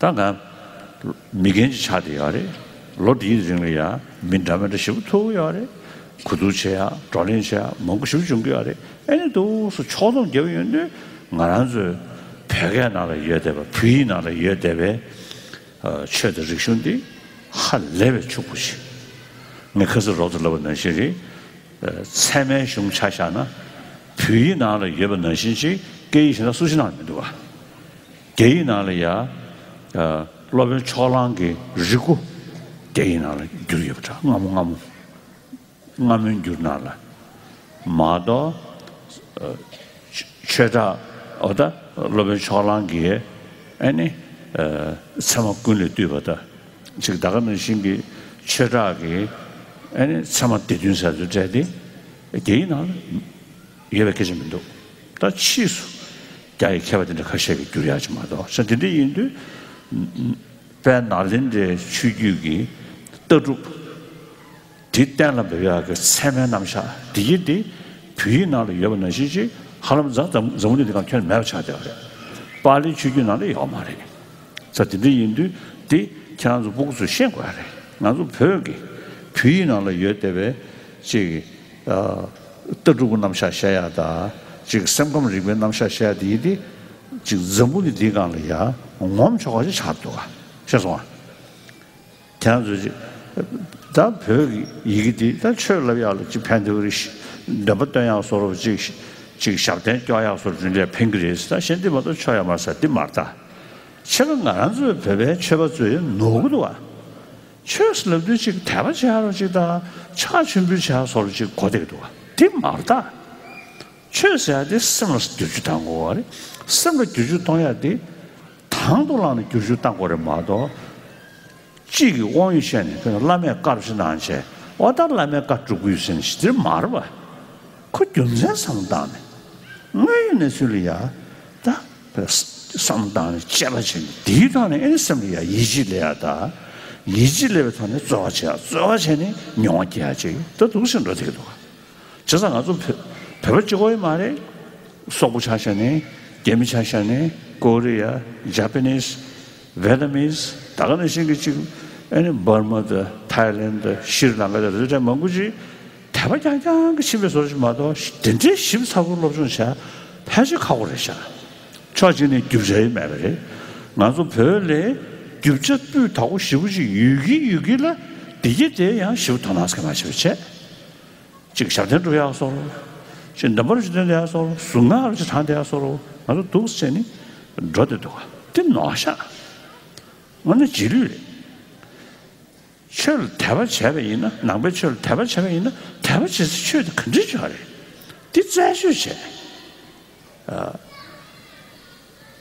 ད་ང་མི་རྒན་ཅིག་ཆགས་བསྡད་ཡོད་རེད། ལོ་འདིའི་རིང་ལ་ཡང་མི་འདྲ་མི་འདྲ་ཞེ་པོ་ཐུག་ཡོད་རེད། གོ་བསྡུར་བྱེད་ཡ། བགྲོ་གླེང་བྱེད་ཡ་མང་པོ་ཞེ་པོ་བྱུང་གི་ཡོད་རེད། ཨ་ནི་འདུག་སེ་ཕྱོགས་བསྡོམས་བརྒྱབ་ཡོང་དུས་ང་རང་ཚོའི་བོད་སྐད་ནང་ལ་ཡོད་བསྡད་པ། བོད་ཡིག་ནང་ལ་ཡོད་བསྡད་པའི་ཆོས་དང་རིག་གཞུང་འདི་ཧ་ལས་པའི་ཕྱུག་པོ་ཞིག་ངས་ཁ་སང་རོབ་ཙམ་ལབ་པ་ནང་བཞིན་རེད། ཚད་མའི་གཞུང་ཆ་བཞག་ན། བོད་ཡིག་ནང་ལ་ཡོད་པ་ནང་བཞིན་ཅིག་སྐད་ཡིག་གཞན་དག་སུ་ཞིག་ནང་ལ་མི་འདུག་བ། རྒྱ་ཡིག་ནང་ལ་ཡ། སློབ་དཔོན་ཕྱོགས་གླང་གི་རིགས་སྒོ་རྒྱ་ཡིག་ནང་ལ་བསྒྱུར་ཡོད་པ་འདྲ། སྔ་མོ་སྔ་མོ། སྔ་མོའི་འགྱུར་ནང་ལ་མ་གཏོགས། ཆོས་གྲགས། འོ་ད་སློབ་དཔོན་ཕྱོགས་གླང་གིས་ཨ་ནི་ཚད་མ་ཀུན་ལས་བཏུས་པ་དང་། ཅིག་ད་ག་ནང་བཞིན་གྱི་ཆོས་གྲགས་ཀྱིས་ཨ་ནི་ཚད་མ་སྡེ་བདུན་ཟེར་ཚུལ་སྤྲད་དེ་རྒྱ་ཡིག་ནང་ལ་ཡོད་པའི་སྐད་ཆ་མི་འདུག་ད་ཕྱིས་སུ་རྒྱ་ཡི་མཁས་པ་དེ་འདྲ་ཁ་ཤས་ཀྱིས་བསྒྱུར་ཡག་ཅིག་མ་གཏོགས། ས་དེ་འདྲ་ཡིན་དུས་དཔལ་ནཱ་ལེནྡྲའི་ཆོས་བརྒྱུད་ཀྱི་ལྟ་གྲུབ་དེ་གཏན་ལ་འབེབས་ཡག་གི་ཚད་མའི་རྣམ་གཞག་དེ་ཡིན་ཏེ། བོད་ཡིག་ནང་ལ་ཡོད་པ་ནང་བཞིན་ཅིག་ཧ་ལམ་འཛམ་འཛམ་བུ་གླིང་འདི་སྒང་ཁྱོན་ནས་མེད་པ་ཆགས་བསྡད་པ་རེད། པཱ་ལིའི་ཆོས་བརྒྱུད་ནང་ལ་ཡོད་མ་རེད། ས་དེ་འདྲ་ཡིན་དུས་དེ་ཁྱེད་རང་ཚོ་སྤུ་གུ་ཚོས་ཤེས་དགོས་ཡ་རེད། ང་ཚོ་བོད་ཀྱི་བོད་ཡིག་ནང་ལ་ཡོད་བསྡད་པའི་ཅིག་ལྟ་གྲུབ་ཀྱི་རྣམ་གཞག་བཤད་ཡ་དང་། ཅིག་སེམས་ཁམས་རིག་པའི་རྣམ་གཞག་བཤད་ཡ་དེ་ཡིན་ཏེ། ཅིག་འཛམ་བུ་གླིང་འདིའི་སྒང་ལ་ཡ་ངོམ་ཆོག་པ་ཞིག་ཆགས་འདུག་ག་ཤེས་སོང་ཨ། ཁྱེད་རང་ཚོས་ཅིག་ད་བོད་ཀྱི་ཡི་གེ་འདི་ད་ཆོས་བསླབ་ཡག་ལ་ཅིག་ཕན་ཐོགས་རེད། འདོན་པ་འདོན་ཡག་བཟོ་འདྲ་ཅིག་ཅིག་ཞབས་བརྟན་སྐྱོང་ཡག་བཟོ་འདྲ་ལ་ཕན་གྱི་རེད། ད་གཞན་འདི་མ་གཏོགས་ཆོག་ཡ་མ་རེད་ཟེར་འདི་མ་རེད་ད། ཕྱེད་ཀ་ང་རང་ཚོའི་བོད་པའི་ཆོས་པ་ཚོས་ནོར་གི་འདུག་བ། ཆོས་ཟེར་ལབ་དུས་ཅིག་དད་པ་བྱེད་ཡག་རོ་ཅིག་དང་ཕྱག་མཆོད་འབུལ་བྱེད་ཡག་བཟོ་འདྲ་ཅིག་གོ་བསྡད་ཀྱི་འདུག་བ། འདི་མ་རེད་ད། ཆོས་ཟེར་ཡག་དེ་སེམས་ལ་བསྒྱུར་བཅོས་གཏང་དགོས་པ་རེད། སེམས་ལ་བསྒྱུར་བཅོས་གཏོང་ཡག་དེ་དང་དུ་བླངས་ནས་བསྒྱུར་བཅོས་གཏང་དགོས་རེད་མ་གཏོགས། གཅིག་གིས་དབང་ཡོད་བཤད་ནས་དཔེར་ན་བླ་མས་བཀའ་ཞིག་གནང་བྱས། འོ་ད་བླ་མའི་བཀའ་སྒྲུབ་ཀྱི་ཡོད་ཟེར་ནས་ཞི་བདེར་མ་རེད་པ། ཁོ་རྒྱུ་མཚན་བསམ་བློ་བཏང་ནས། དངོས་ཡོད་གནས་ཚུལ་ལ་ཡ། ད་བསམ་བློ་བཏང་ནས་དཔྱད་པ་བྱས་ནས་དེའི་ཐོག་ནས་ཨེ་ནི་སེམས་ལ་ཡ་ཡིད་ཆེས་སླེབས་ཡ་ད། ཡིད་ཆེས་སླེབས་པའི་ཐོག་ནས་རྩོལ་བ་བྱེད་ཡ། རྩོལ་བ་བྱས་ནས་མྱོང་བ་སྐྱེ་ཡ་ཅིག་ད་འདུག་སེ་འགྲོ་བསྡད་ཀྱི་འདུག་ག་བྱས་ཙང་ང་ཚོ་བོད་བོད་པ་གཅིག་པོ་ཡིན་མ་རེད། སོག་པོ་ཆ་བཞག་ནས། རྒྱ་མི་ཆ་བཞག་ནས། ཀོ་རི་ཡ། ཇ་པ་ནིས། ཝེ་ཏ་མིས། ད་ག་ནང་བཞིན་གྱི་ཅིག་ཨ་ནི་འབར་མ་དང་ཐའི་ལེན་དང་ཤྲི་ལང་ཀ་དང་དེ་འདྲ་མང་པོ་ཅིག་དད་པ་རྐྱང་རྐྱང་གི་ཕྱིན་པའི་བཟོ་ཞིག་མ་གཏོགས། དེ་འདྲའི་ཞིབ་ཚགས་པོ་སློབ་སྦྱོང་བྱ་ཕལ་ཆེར་ཁག་པོ་རེད་ཤག་ཕྱོགས་གཅིག་ནས་རྒྱུ་ཆ་ཡང་མེད་པ་རེད། ང་ཚོ་བོད་ལ་རྒྱུ་ཆ་སྤུས་དག་པོ་ཞེ་པོ་ཅིག་ཡོད་ཀྱི་ཡོད་ཀྱི་ལ། དེ་གྱིས་དེ་ཡང་ཞེ་པོ་དོ་སྣང་ཟེར་མ་བྱེད་པ་བྱས། ཅིག་ཞབས་བརྟན་སྒྲུབ་ཡག་བཟོ་འདྲ། ཅིག་འདོན་པ་རུ་ཅིག་འདོན་ཡག་བཟོ་འདྲ། གཟུངས་སྔགས་རུ་ཅིག་བགྲང་བསྡད་ཡག་བཟོ་འདྲ། ང་ཚོ་འདུག་སེ་བྱས་ནས་འགྲོ་བསྡད་འདུག་ག་དེ་ནོར་ཤག་དངོས་གནས་རྗེས་ལུས་རེད། ཆོས་ལ་དད་པ་བྱས་པ་ཡིན་ན། ནང་པའི་ཆོས་ལ་དད་པ་བྱས་པ་ཡིན་ན། དད་པ་བྱེད་སའི་ཆོས་དེ་ག་འདྲ་ཅིག་ཡོད་རེད། དེ་རྩད་གཅོད་བྱས། ཨ།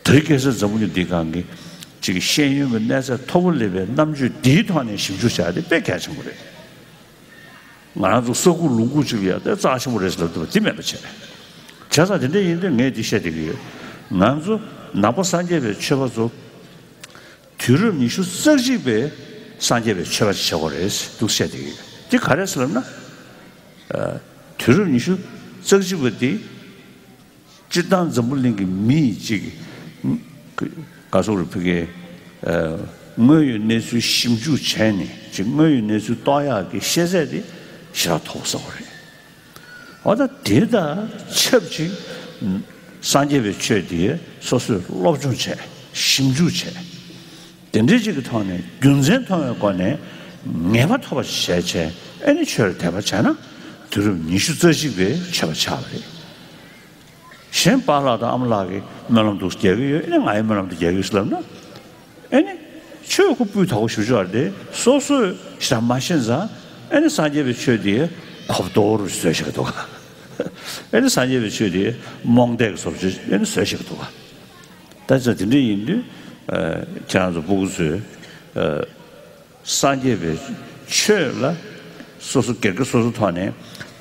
དེ་རིང་ཁ་སང་འཛམ་བུ་གླིང་འདིའི་སྒང་གི་ཅིག་ཤེས་ཡོན་གྱི་གནས་ཚད་མཐོ་པོ་སླེབས་པའི་རྣམ་དཔྱོད་འདིའི་ཐོག་ནས་ཞིབ་འཇུག་བྱ་ཡ་དེ་དཔེ་གལ་ཆེན་པོ་རེད། ང་རང་ཚོ་ས་ཁུག་ལུང་ཁུག་ཅིག་ལ་ཡ་དེ་རྩ་ཆེན་པོ་རེད་ཟེར་ལབ་ཐུབ་པ་དེ་མེད་པ་བྱས། བྱས་ཙང་དེ་འདྲ་ཡིན་དུས་ངས་འདི་བཤད་བསྡད་ཀྱི་ཡོད། ང་ཚོ་ནང་པ་སངས་རྒྱས་པའི་ཆོས་པ་ཚོ་དུས་རབས་ཉི་ཤུ་རྩ་གཅིག་པའི་སངས་རྒྱས་པའི་ཆོས་པ་ཅིག་བྱེད་དགོས་རེད་འདུག་བཤད་བསྡད་ཀྱི་ཡོད། དེ་ག་རེ་ཟེར་ལབ་ན། ཨ། དུས་རབས་ཉི་ཤུ་རྩ་གཅིག་པ་འདི། སྤྱིར་བཏང་འཛམ་བུ་གླིང་གི་མི་གཅིག་གིས་ག་ཟེར་རེད། ཕ་གིའི་དངོས་ཡོད་གནས་ཚུལ་ཞིབ་འཇུག་བྱས་ནས་ཅིག་དངོས་ཡོད་གནས་ཚུལ་རྟོགས་ཡག་གི་ཤེས་ཚད་དེ་ཞེ་དྲག་མཐོ་པོ་ཟེར་བ་རེད། འོ་ད་དེ་དང་ཆབས་ཅིག་སངས་རྒྱས་པའི་ཆོས་དེ་སོ་སོས་སློབ་སྦྱོང་བྱས། ཞིབ་འཇུག་བྱས། དེ་འདྲའི་ཅིག་གི་ཐོག་ནས་རྒྱུ་མཚན་མཐོང་བའི་སྒོ་ནས་ངེས་པ་ཐོབ་པ་ཞིག་བྱས་བྱས། ཨེ་ནི་ཆོས་ལ་དད་པ་བྱས་ན་དུས་རབས་ཉི་ཤུ་རྩ་གཅིག་པའི་ཆོས་པ་ཆགས་པ་རེད། གཞན་པཱ་ལགས་དང་ཨ་མ་ལགས་ཀྱིས་སྨོན་ལམ་འདུག་རྒྱག་གི་ཡོད། ཨེ་ནི་ང་ཡང་སྨོན་ལམ་འདུག་རྒྱག་གི་ཡོད་ཟེར་ལབ་ན། ཨེ་ནི་ཆོས་ཁོ་སྤུས་དག་པོ་ཞེ་པོ་ཅིག་ཡོད་རེད་དེ། སོ་སོས་ཞེ་དྲག་མ་ཤེས་ཙང་། ཨེ་ནི་སངས་རྒྱས་པའི་ཆོས་དེ་གོ་བརྡ་རུ་བཟོས་བཞག་འདུག་ག་ཨེ་ནི་སངས་རྒྱས་པའི་ཆོས་དེ་རྨོངས་དད་ཀྱི་བཟོ་བཅོས་ཨེ་ནི་བཟོས་བཞག་འདུག་ག་ད་ཆ་དེ་འདྲ་ཡིན་དུས། ཨ། ཁྱེད་རང་ཚོ་སྤུ་གུ་ཚོས། ཨ། སངས་རྒྱས་པའི་ཆོས་ལ་སོ་སོ་སྒེར་གྱི་སོ་སོའི་ཐོག་ནས་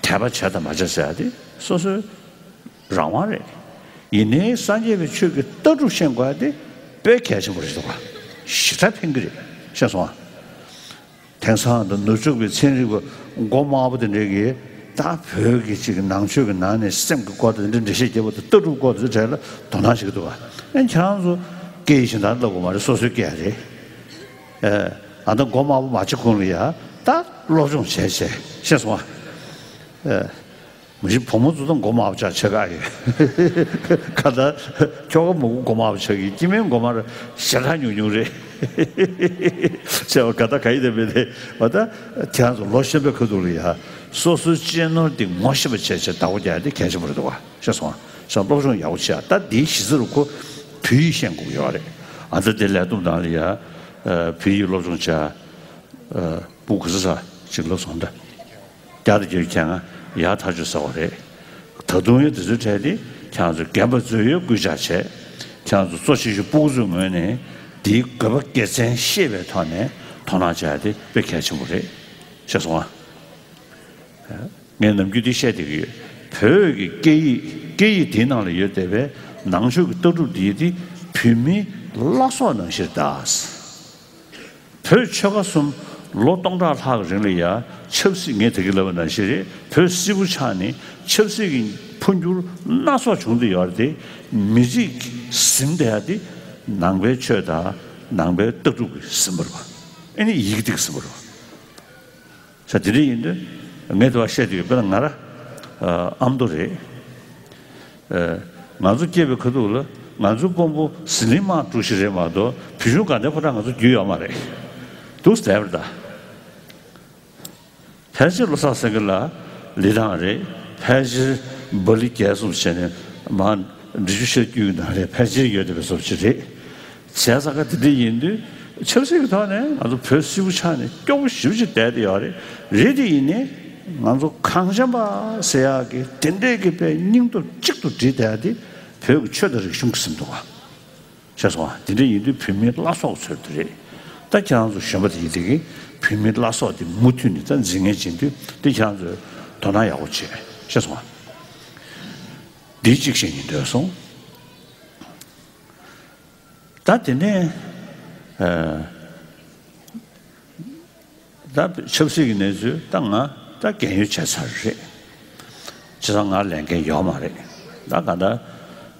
དད་པ་བྱས་དང་མ་བྱས་ཟེར་ཡ་དེ་སོ་སོའི་རང་དབང་རེད། ཡིན་ནའི་སངས་རྒྱས་པའི་ཆོས་ཀྱི་ལྟ་གྲུབ་ཤེས་དགོས་ཡ་དེ་དཔེ་གལ་ཆེན་པོ་རེད་འདུག་ག་ཞེ་དྲག་ཕན་གྱི་རེད། ཤེས་སོང་ཨ། དེང་སང་དང་ནུབ་ཕྱོགས་པའི་ཚན་རིག་པ་མགོ་དམར་པོ་དེ་འདྲས་ཀྱིས་ད་བོད་ཀྱི་ཅིག་ནང་ཆོས་ཀྱི་ནང་ནས་སེམས་ཀྱི་སྐོར་དང་དེ་འདྲ་འགྲེལ་བཤད་རྒྱབ་པ་དང་ལྟ་གྲུབ་སྐོར་དེ་ཚོའི་གྲས་ལ་དོ་སྣང་བྱེད་ཀྱི་འདུག་ག་ཨེ་ཁྱེད་རང་ཚོ་སྐད་ཡིག་གཞན་དག་བསླབ་དགོས་མ་རེད། སོ་སོའི་སྐད་རེད། ཨེ། ཨ་ད་མགོ་དམར་པོ་མ་བྱེད་གོང་ལ་ཡ་ད་སློབ་སྦྱོང་བྱས་བྱས། ཤེས་སོང་ཨ། ཨེ། མི་ཤི་བུ་མོ་ཚོ་དང་མགོ་དམར་པོ་ཆགས་ཆགས་ཀ་ཡོད། ག་ད་ཁྱོ་ག་མོ་མགོ་དམར་པོ་ཆགས་ཀྱི། སྐྱེ་དམན་མགོ་དམར་ཞེ་དྲག་ཉུང་ཉུང་རེད། བྱས་པ་ག་ད་ག་ཡི་དེ་མེད་དེ། འོ་ད་ཁྱེད་རང་ཚོ་ལོ་གཞོན་པའི་ཁ་ཐུག་ལ་ཡ་སོ་སོའི་གཅེས་ནོར་དེ་ངོ་ཤེས་པ་བྱས་བྱས་བདག་པོ་རྒྱག་ཡ་དེ་གལ་ཆེན་པོ་རེད་འདུག་ག་ཤེས་སོང་ཨ། ཤ་སློབ་སྦྱོང་ཡག་པོ་བྱེད་ཨ། ད་དེའི་གཞི་རྩ་རུ་ཁོ་བོད་ཡིག་ཤེས་དགོས་ཀྱི་ཡོད་རེད། ཨ་ད་དེ་ལས་བསྡོམས་ནང་ལ་ཡ་བོད་ཡིག་སློབ་སྦྱོང་བྱེད་ཨ། སྤུ་གུ་ག་ཚོད་ཙམ་ཅིག་ལོ་སོང་ད། བརྒྱ་དང་བརྒྱད་ཅུ་གྱ་ལྔ་ཡར་ཐག་ཆོད་ཟེར་བ་རེད། ད་དུང་ཡང་དེ་ཚོའི་གྲས་དེ་ཁྱེད་རང་ཚོ་རྒན་པ་ཚོས་ཡང་སྐུལ་ལྕག་བྱས། ཁྱེད་རང་ཚོ་གཙོ་ཆེ་ཤོས་སྤུ་གུ་ཚོའི་ངོས་ནས་དེའི་དགོས་པ་དགེ་མཚན་ཤེས་པའི་ཐོག་ནས་དོ་སྣང་བྱ་ཡ་དེ་དཔེ་གལ་ཆེན་པོ་རེད། ཤེས་སོང་ཨ། ངས་ནམ་རྒྱུན་འདི་བཤད་བསྡད་ཀྱི་ཡོད། བོད་ཀྱི་སྐད་ཡིག་སྐད་ཡིག་འདིའི་ནང་ལ་ཡོད་བསྡད་པའི་ནང་ཆོས་ཀྱི་ལྟ་གྲུབ་འདི་དེ་བོད་མིའི་བླ་སྲོག་ནང་བཞིན་གདའ། བོད་ཆོལ་ཁ་གསུམ་ལོ་སྟོང་ཕྲག་ལྷག་གི་རིང་ལ་ཡ་ཆབ་སྲིད། ངས་ད་གིན་ལབ་པ་ནང་བཞིན་རེད། བོད་སིལ་བུ་ཆགས་ནས་ཆབ་སྲིད་ཀྱི་འཕོ་འགྱུར་སྣ་ཚོགས་བྱུང་བསྡད་ཡོད་རེད་དེ། མི་རིགས་ཟིན་བསྡད་ཡ་དེ་ནང་པའི་ཆོས་དང་ནང་པའི་ལྟ་གྲུབ་ཀྱིས་ཟིན་པ་རེད་པ། ཨེ་ནི་ཡི་གེ་དེ་གིས་ཟིན་པ་རེད་པ། ས་དེ་འདྲ་ཡིན་དུས་ངས་དེ་བ་བཤད་དུས་དཔེར་ན་ང་ར་ཨ་མདོ་རེད། ཨ་ང་ཚོ་སྐྱེས་པའི་ཁ་ཐུག་ལ་ང་ཚོའི་དཔོན་པོ་ཟི་ལིང་དམག་འཁྲུག་ཞིག་རེད་མ་གཏོགས་བོད་གཞུང་དགའ་ལྡན་ཕོ་བྲང་ང་ཚོ་རྒྱུས་ཡོད་མ་རེད། འདུག་སེ་བསྡད་པ་རེད་ད། ཕལ་ཆེར་བློ་བཟང་སེང་གེ་ལགས་ལི་ཐང་རེད། ཕལ་ཆེར་སྦ་ལི་རྒྱལ་གསུམ་བྱས་ནས་མར་འབྲི་ཆུ་ཤར་རྒྱུད་ཀྱི་ནང་ལ་ཕལ་ཆེར་ཡོད་བསྡད་པའི་བཟོ་ཅིག་རེད། བྱས་ཙང་ཀ་དེ་འདྲ་ཡིན་དུས་ཆབ་སྲིད་ཀྱི་ཐོག་ནས་ང་ཚོ་བོད་སིལ་བུ་ཆགས་ནས་སྐྱོ་པོ་ཞེ་པོ་ཅིག་བསྡད་དེ་ཡོད་རེད། རེད་དེ་ཡིན་ནའི་ང་ཚོ་གངས་ཅན་པ་ཟེར་ཡག་གི་དེ་འདྲས་ཀྱི་དཔེ་སྙིང་སྟོབས་གཅིག་ཏུ་བསྒྲིལ་བསྡད་དེ་བོད་ཀྱི་ཆོས་དང་རིག་གཞུང་གི་ཟིན་འདུག་ག་ཤེས་སོང་ཨ། དེ་འདྲ་ཡིན་དུས་བོད་མིའི་བླ་སྲོག་ཚོད་དུ་རེད། ད་ཁྱེད་རང་ཚོ་གཞོན་པ་དེ་ཡིན་དེ་གིས་བོད་མིའི་བླ་སྲོག་དེ་མུ་མཐུད་ནས་ད་འཛིན་མཁན་བྱེད་དུས་དེ་ཁྱེད་རང་ཚོས་དོ་སྣང་ཡག་པོ་བྱེད། ཤེས་སོང་ཨ། འདི་གཅིག་བཤད་སྙིང་འདོད་སོང་། ད་དེ་ནས་ཨ། ད་ཆབ་སྲིད་ཀྱི་གནས་ཚུལ་ད་ང་ད་རྒན་ཡོལ་བྱས་ཚར་རེད། བྱས་ཙང་ང་ལས་འགན་ཡོད་མ་རེད། ད་ག་ད་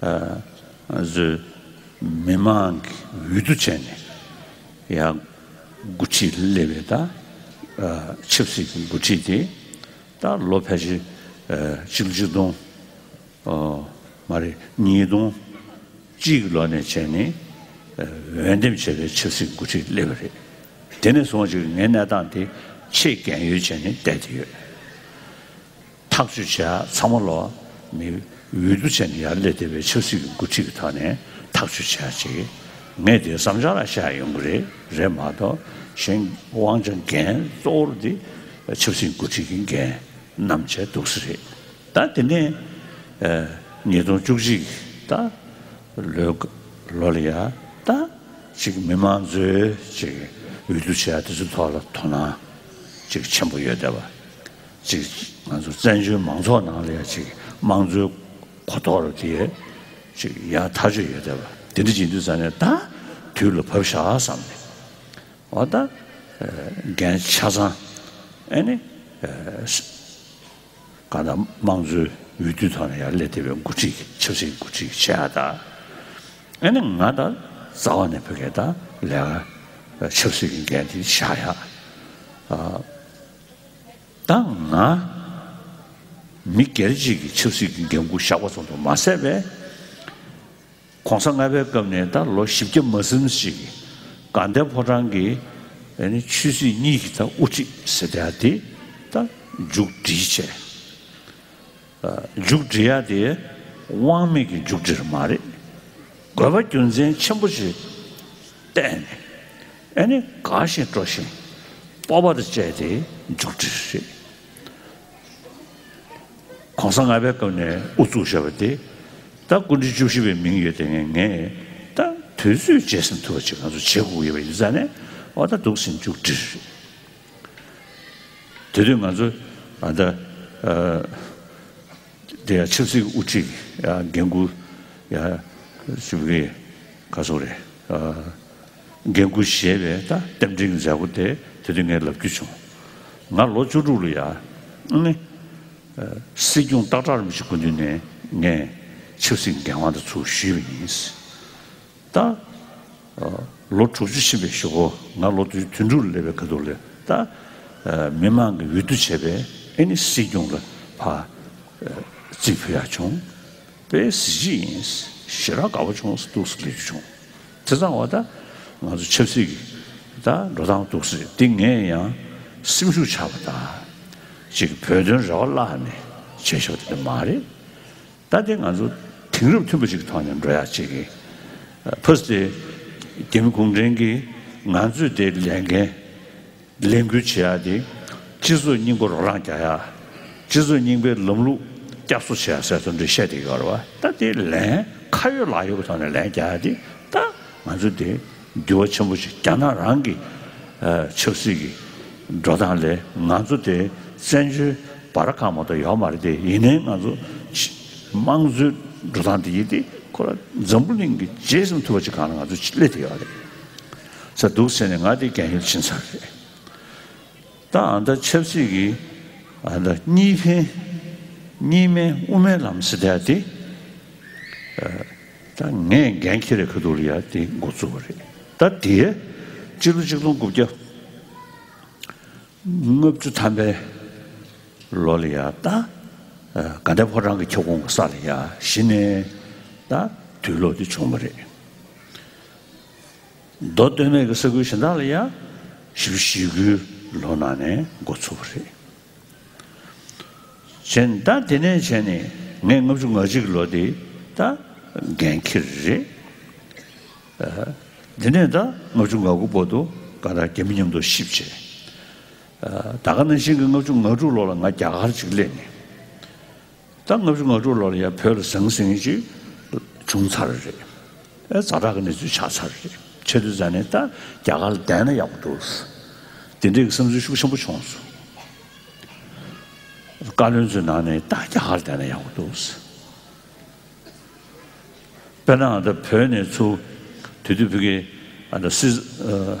ཨ་ཚོས་མི་མང་གི་འོས་བསྡུ་བྱས་ནས་ཡང་འགོ་ཁྲིད་སླེབས་པའི་ད་ཨ་ཆབ་སྲིད་ཀྱི་འགོ་ཁྲིད་དེ་ད་ལོ་ཕལ་ཆེར་ཨ་གཅིག་ལོ་གཅིག་སྟོང་ཨོ་མ་རེད། ཉིས་སྟོང་གཅིག་གི་ལོ་ནས་བྱས་ནས་འོས་འདེམས་བྱས་པའི་ཆབ་སྲིད་འགོ་ཁྲིད་སླེབས་པ་རེད། དེ་ནས་བཟུང་ཅིག་ངའི་གནས་སྟངས་དེ་ཆེས་རྒན་ཡོལ་བྱས་ནས་བསྡད་དེ་ཡོད། ཐག་གཅོད་བྱས་ཚང་མ་ལོ་མི་འོས་བསྡུ་བྱས་ནས་ཡར་སླེབས་བསྡད་པའི་ཆབ་སྲིད་ཀྱི་འགོ་ཁྲིད་ཀྱི་ཐོག་ནས་ཐག་གཅོད་བྱས་ཅིག་ངས་དེ་བསམ་འཆར་ལ་བཤད་ཡོང་གི་རེད། རེད་མ་གཏོགས་གཞན་དབང་ཆ་འགན་གཙོ་བོར་དེ་ཆབ་སྲིད་འགོ་ཁྲིད་ཀྱི་འགན་བསྣམས་བྱས་འདུག་སེ་རེད། ད་དེ་ནས་ཨ་ཉིས་སྟོང་བཅུ་གཅིག་ད་ལོའི་ལོ་ལ་ཡ་ད་ཅིག་མི་མང་ཚོས་ཅིག་འོས་བསྡུ་བྱས་དེ་ཚོའི་ཐོག་ལ་དོ་སྣང་ཅིག་ཆེན་པོ་ཡོད་བསྡད་པ། ཅིག་ང་ཚོ་བཙན་བྱོལ་མང་ཚོགས་ནང་ལ་ཡ་ཅིག་དམངས་གཙོའི་གོ་རྟོགས་ར་དེ་ཅིག་ཡར་ཐག་ཆོད་ཡོད་བསྡད་པ། དེ་འདྲ་བྱེད་དུས་ཙང་ནས་ད་དུས་ལ་བབ་ཤག་བསམ་ནས། འོ་ད་འགན་ཆ་ཚང་ཨེ་ནི་གང་ལྟར་དམངས་གཙོའི་འོས་བསྡུའི་ཐོག་ནས་ཡར་སླེབས་བསྡད་པའི་འགོ་ཁྲིད་ཀྱི་ཆབ་སྲིད་འགོ་ཁྲིད་ཀྱི་བྱེད་ཡག་ད་ཨེ་ནི་ང་ད་རྩ་བ་ནས་བོད་སྐད་ད་ལས་ཀ་ཆབ་སྲིད་ཀྱི་འགན་དེ་བཞག་ཡག་ཨ། ད་ང་མི་སྒེར་གཅིག་གི་ཆབ་སྲིད་ཀྱི་འགན་ཁུར་བཞག་པ་ཙམ་དུ་མ་ཟད་པའི་གོང་ས་ལྔ་པའི་སྐབས་ནས་ད་ལོ་བཞི་བརྒྱ་མ་ཟིན་ཞིག་ དགའ་ལྡན་ཕོ་བྲང་གི་ཨ་ནི་ཆོས་སྲིད་གཉིས་ཀྱི་ད་དབུ་ཁྲིད་ཟེར་བསྡད་ཡ་དེ་ད་མཇུག་སྒྲིལ་བྱས། མཇུག་སྒྲིལ་ཡ་དེ་དབང་མེད་ཀྱི་མཇུག་སྒྲིལ་མ་རེད། དགོས་པ་རྒྱུ་མཚན་ཆེན་པོ་ཞིག་བསྟན་ནས་ཨ་ནི་དགའ་ཞིང་སྤྲོ་ཞིང་སྤོབས་པ་དང་བཅས་ཏེ་མཇུག་སྒྲིལ་རེད། གོང་ས་ལྔ་པའི་སྐབས་ནས་དབུ་བཙུགས་བཞག་པ་དེ་ད་སྐུ་ཕྲེང་བཅུ་བཞི་པའི་མིང་ཡོད་དེ་ངས་ངས་ད་དུས་ཚོད་རྗེས་ཟིན་ཐུབ་པ་ཅིག་ང་ཚོ་བྱེད་དགོས་ཀྱི་ཡོད་པ་ཡིན་ཙང་ནས་འོ་ད་འདུག་ཟིན་མཇུག་སྒྲིལ་རེད། དེ་དུས་ང་ཚོ་ཨ་ད་ཨ་དེ་ཡང་ཆབ་སྲིད་ཀྱི་དབུ་ཁྲིད་ཡང་འགན་འཁུར་ཡང་ཞུ་གི་ག་སོང་རེད། ཨ་འགན་འཁུར་བཞེས་པའི་ད་རྟེན་འབྲེལ་གྱི་མཛད་སྒོ་དེ་དེ་དུས་ངས་ལབ་རྒྱུ་བྱུང་། ང་ལོ་བཅུ་དྲུག་ལ་ཡང་ནི་སྲིད་སྐྱོང་སྟག་བྲག་རིན་པོ་ཆེ་སྐུ་མདུན་ནས་ངས་ཆབ་སྲིད་འགན་དབང་དེ་ཚུར་ཞུས་པ་ཡིན། ད། ལོ་དྲུག་ཅུ་ཕྱིན་པའི་གཞུག་གུ་ང་ལོ་དུས་དུས་དྲུག་ལ་སླེབས་པའི་ཁ་ཐུག་ལ་ད། མི་མང་གིས་འོས་བསྡུ་བྱས་པའི་ཨེ་ནི་སྲིད་སྐྱོང་ལ་ཕར། རྩིས་ཕུལ་ཡག་བྱུང་། དཔེ་གཟི་བརྗིད་ཡིན། ཞེ་དྲག་དགའ་པོ་བྱུང་། འདུག་སེ་སླེབས་རྒྱུ་བྱུང་། དེ་ཙང་བ་ད་ང་ཚོ་ཆབ་སྲིད་ཀྱི་ད་འགྲོ་སྟངས་འདུག་སེ་འདི་ངས་ཡང་སེམས་ཤུགས་ཆག་པ་དང་། ཅིག་བོད་དོན་རེ་བ་བརླག་ནས་བྱས་ཤོག་དེ་མ་རེད། ད་དེ་ང་ཚོ་དེང་རབས་མཐུན་པ་ཞིག་གི་ཐོག་ནས་འགྲོ་ཡག་ཅིག་གི་ཕ་སི་ཏེ་རྒྱ་མི་གུང་ཁྲན་གྱིས་ང་ཚོས་དེ་ལས་འགན་ལས་འགུལ་བྱེད་ཡག་དེ་སྤྱི་ཚོགས་རྙིང་པ་རོ་ལངས་རྒྱག་ཡག་སྤྱི་ཚོགས་རྙིང་པའི་ལམ་ལུགས་བསྐྱར་གསོ་བྱེད་ཡག་ཟེར་ཚོ་འདྲ་བཤད་བསྡད་ཡོད་རེད་བ། ད་དེ་ལན་ཁ་ཡོད་ལག་ཡོད་ཀྱི་ཐོག་ནས་ལན་རྒྱག་ཡག་དེ་ད་ང་ཚོ་དེ་འགྱུར་བ་ཆེན་པོ་ཞིག་རྒྱ་ནག་རང་གི་ཆབ་སྲིད་ཀྱི་འགྲོ་སྟངས་ལས་ང་ཚོ་དེ་བཙན་བྱོལ་བར་ཁག་མ་གཏོགས་ཡོད་མ་རེད་དེ། ཡིན་ནའི་ང་ཚོ་དམངས་གཙོའི་འགྲོ་སྟངས་དེ་ཡིན་ཏེ་ཁོ་ར་འཛམ་བུ་གླིང་གི་རྗེས་སུ་མཐུན་པ་ཅིག་སྒང་ལ་ང་ཚོ་སླེབས་བསྡད་ཡོད་རེད། ས་འདུག་ཟེར་ནས་ང་དེ་རྒན་ཡོལ་ཕྱིན་ཚར་རེད། ད་ཨ་ད་ཆབ་སྲིད་ཀྱི་ཨ་ད་གཉིས་ཕན་གཉིས་སྨན་དབུ་མའི་ལམ་ཟེར་བསྡད་དེ། ད་ངས་འགན་འཁྱེར་བའི་ཁ་ཐུག་ལ་ཡ་དེ་འགོ་བཙུགས་པ་རེད། ད་དེ་སྤྱི་ལོ་ཆིག་སྟོང་དགུ་བརྒྱ་ལྔ་བཅུ་ཐམ་པའི་ལོ་ལ་ཡ་ད་དགའ་ལྡན་ཕོ་བྲང་གི་ཁྱབ་ཁོངས་ཀྱི་ས་ལ་ཡ་གཞི་ནས་ད་དུས་ལོག་དེ་བྱུང་བ་རེད། མདོ་སྟོད་སྨད་ཀྱི་ས་ཁུལ་གཞན་དག་ལ་ཡ་བཞི་བཅུ་ཞེ་དགུའི་ལོ་ནང་ནས་འགོ་ཚུགས་པ་རེད། བྱས་ནས་ད་དེ་ནས་བྱས་ནས་ངས་ལྔ་བཅུ་ང་གཅིག་གི་ལོ་དེ་ད་འགན་འཁྱེར་རེད། ཨ་དེ་ནས་ད་ལྔ་བཅུ་ང་དགུ་བར་དུ་ག་ད་རྒྱ་མི་མཉམ་དུ་གཤིབ་བྱས། ཨ་ད་ག་ནང་བཞིན་གྱི་ལྔ་བཅུ་ང་དྲུག་ལོ་ལ་ང་རྒྱ་གར་ཅིག་སླེབས་ནས། ད་ལྔ་བཅུ་ང་དྲུག་ལོ་ལ་ཡང་བོད་ལ་ཟང་ཟིང་ཅིག་བྱུང་ཚར་རེད། ཨེ་ཛ་དྲག་གི་གནས་ཚུལ་ཆགས་ཚར་རེད། བྱས་དུས་ཙང་ནས་ད་རྒྱ་གར་ལ་བསྡད་ན་ཡག་པོ་འདུག་དེ་འདྲའི་གི་བསམ་ཚུལ་ཤུགས་ཆེན་པོ་བྱུང་སོང་། བཀའ་བློན་ཚོའི་ནང་ནས་ད་རྒྱ་གར་ལ་བསྡད་ན་ཡག་པོ་འདུག་དཔེར་ན་ད་བོད་ནས་ཚུར་དེ་དུས་ཕ་གི་ཨ་ད་སྲིད་ཨ་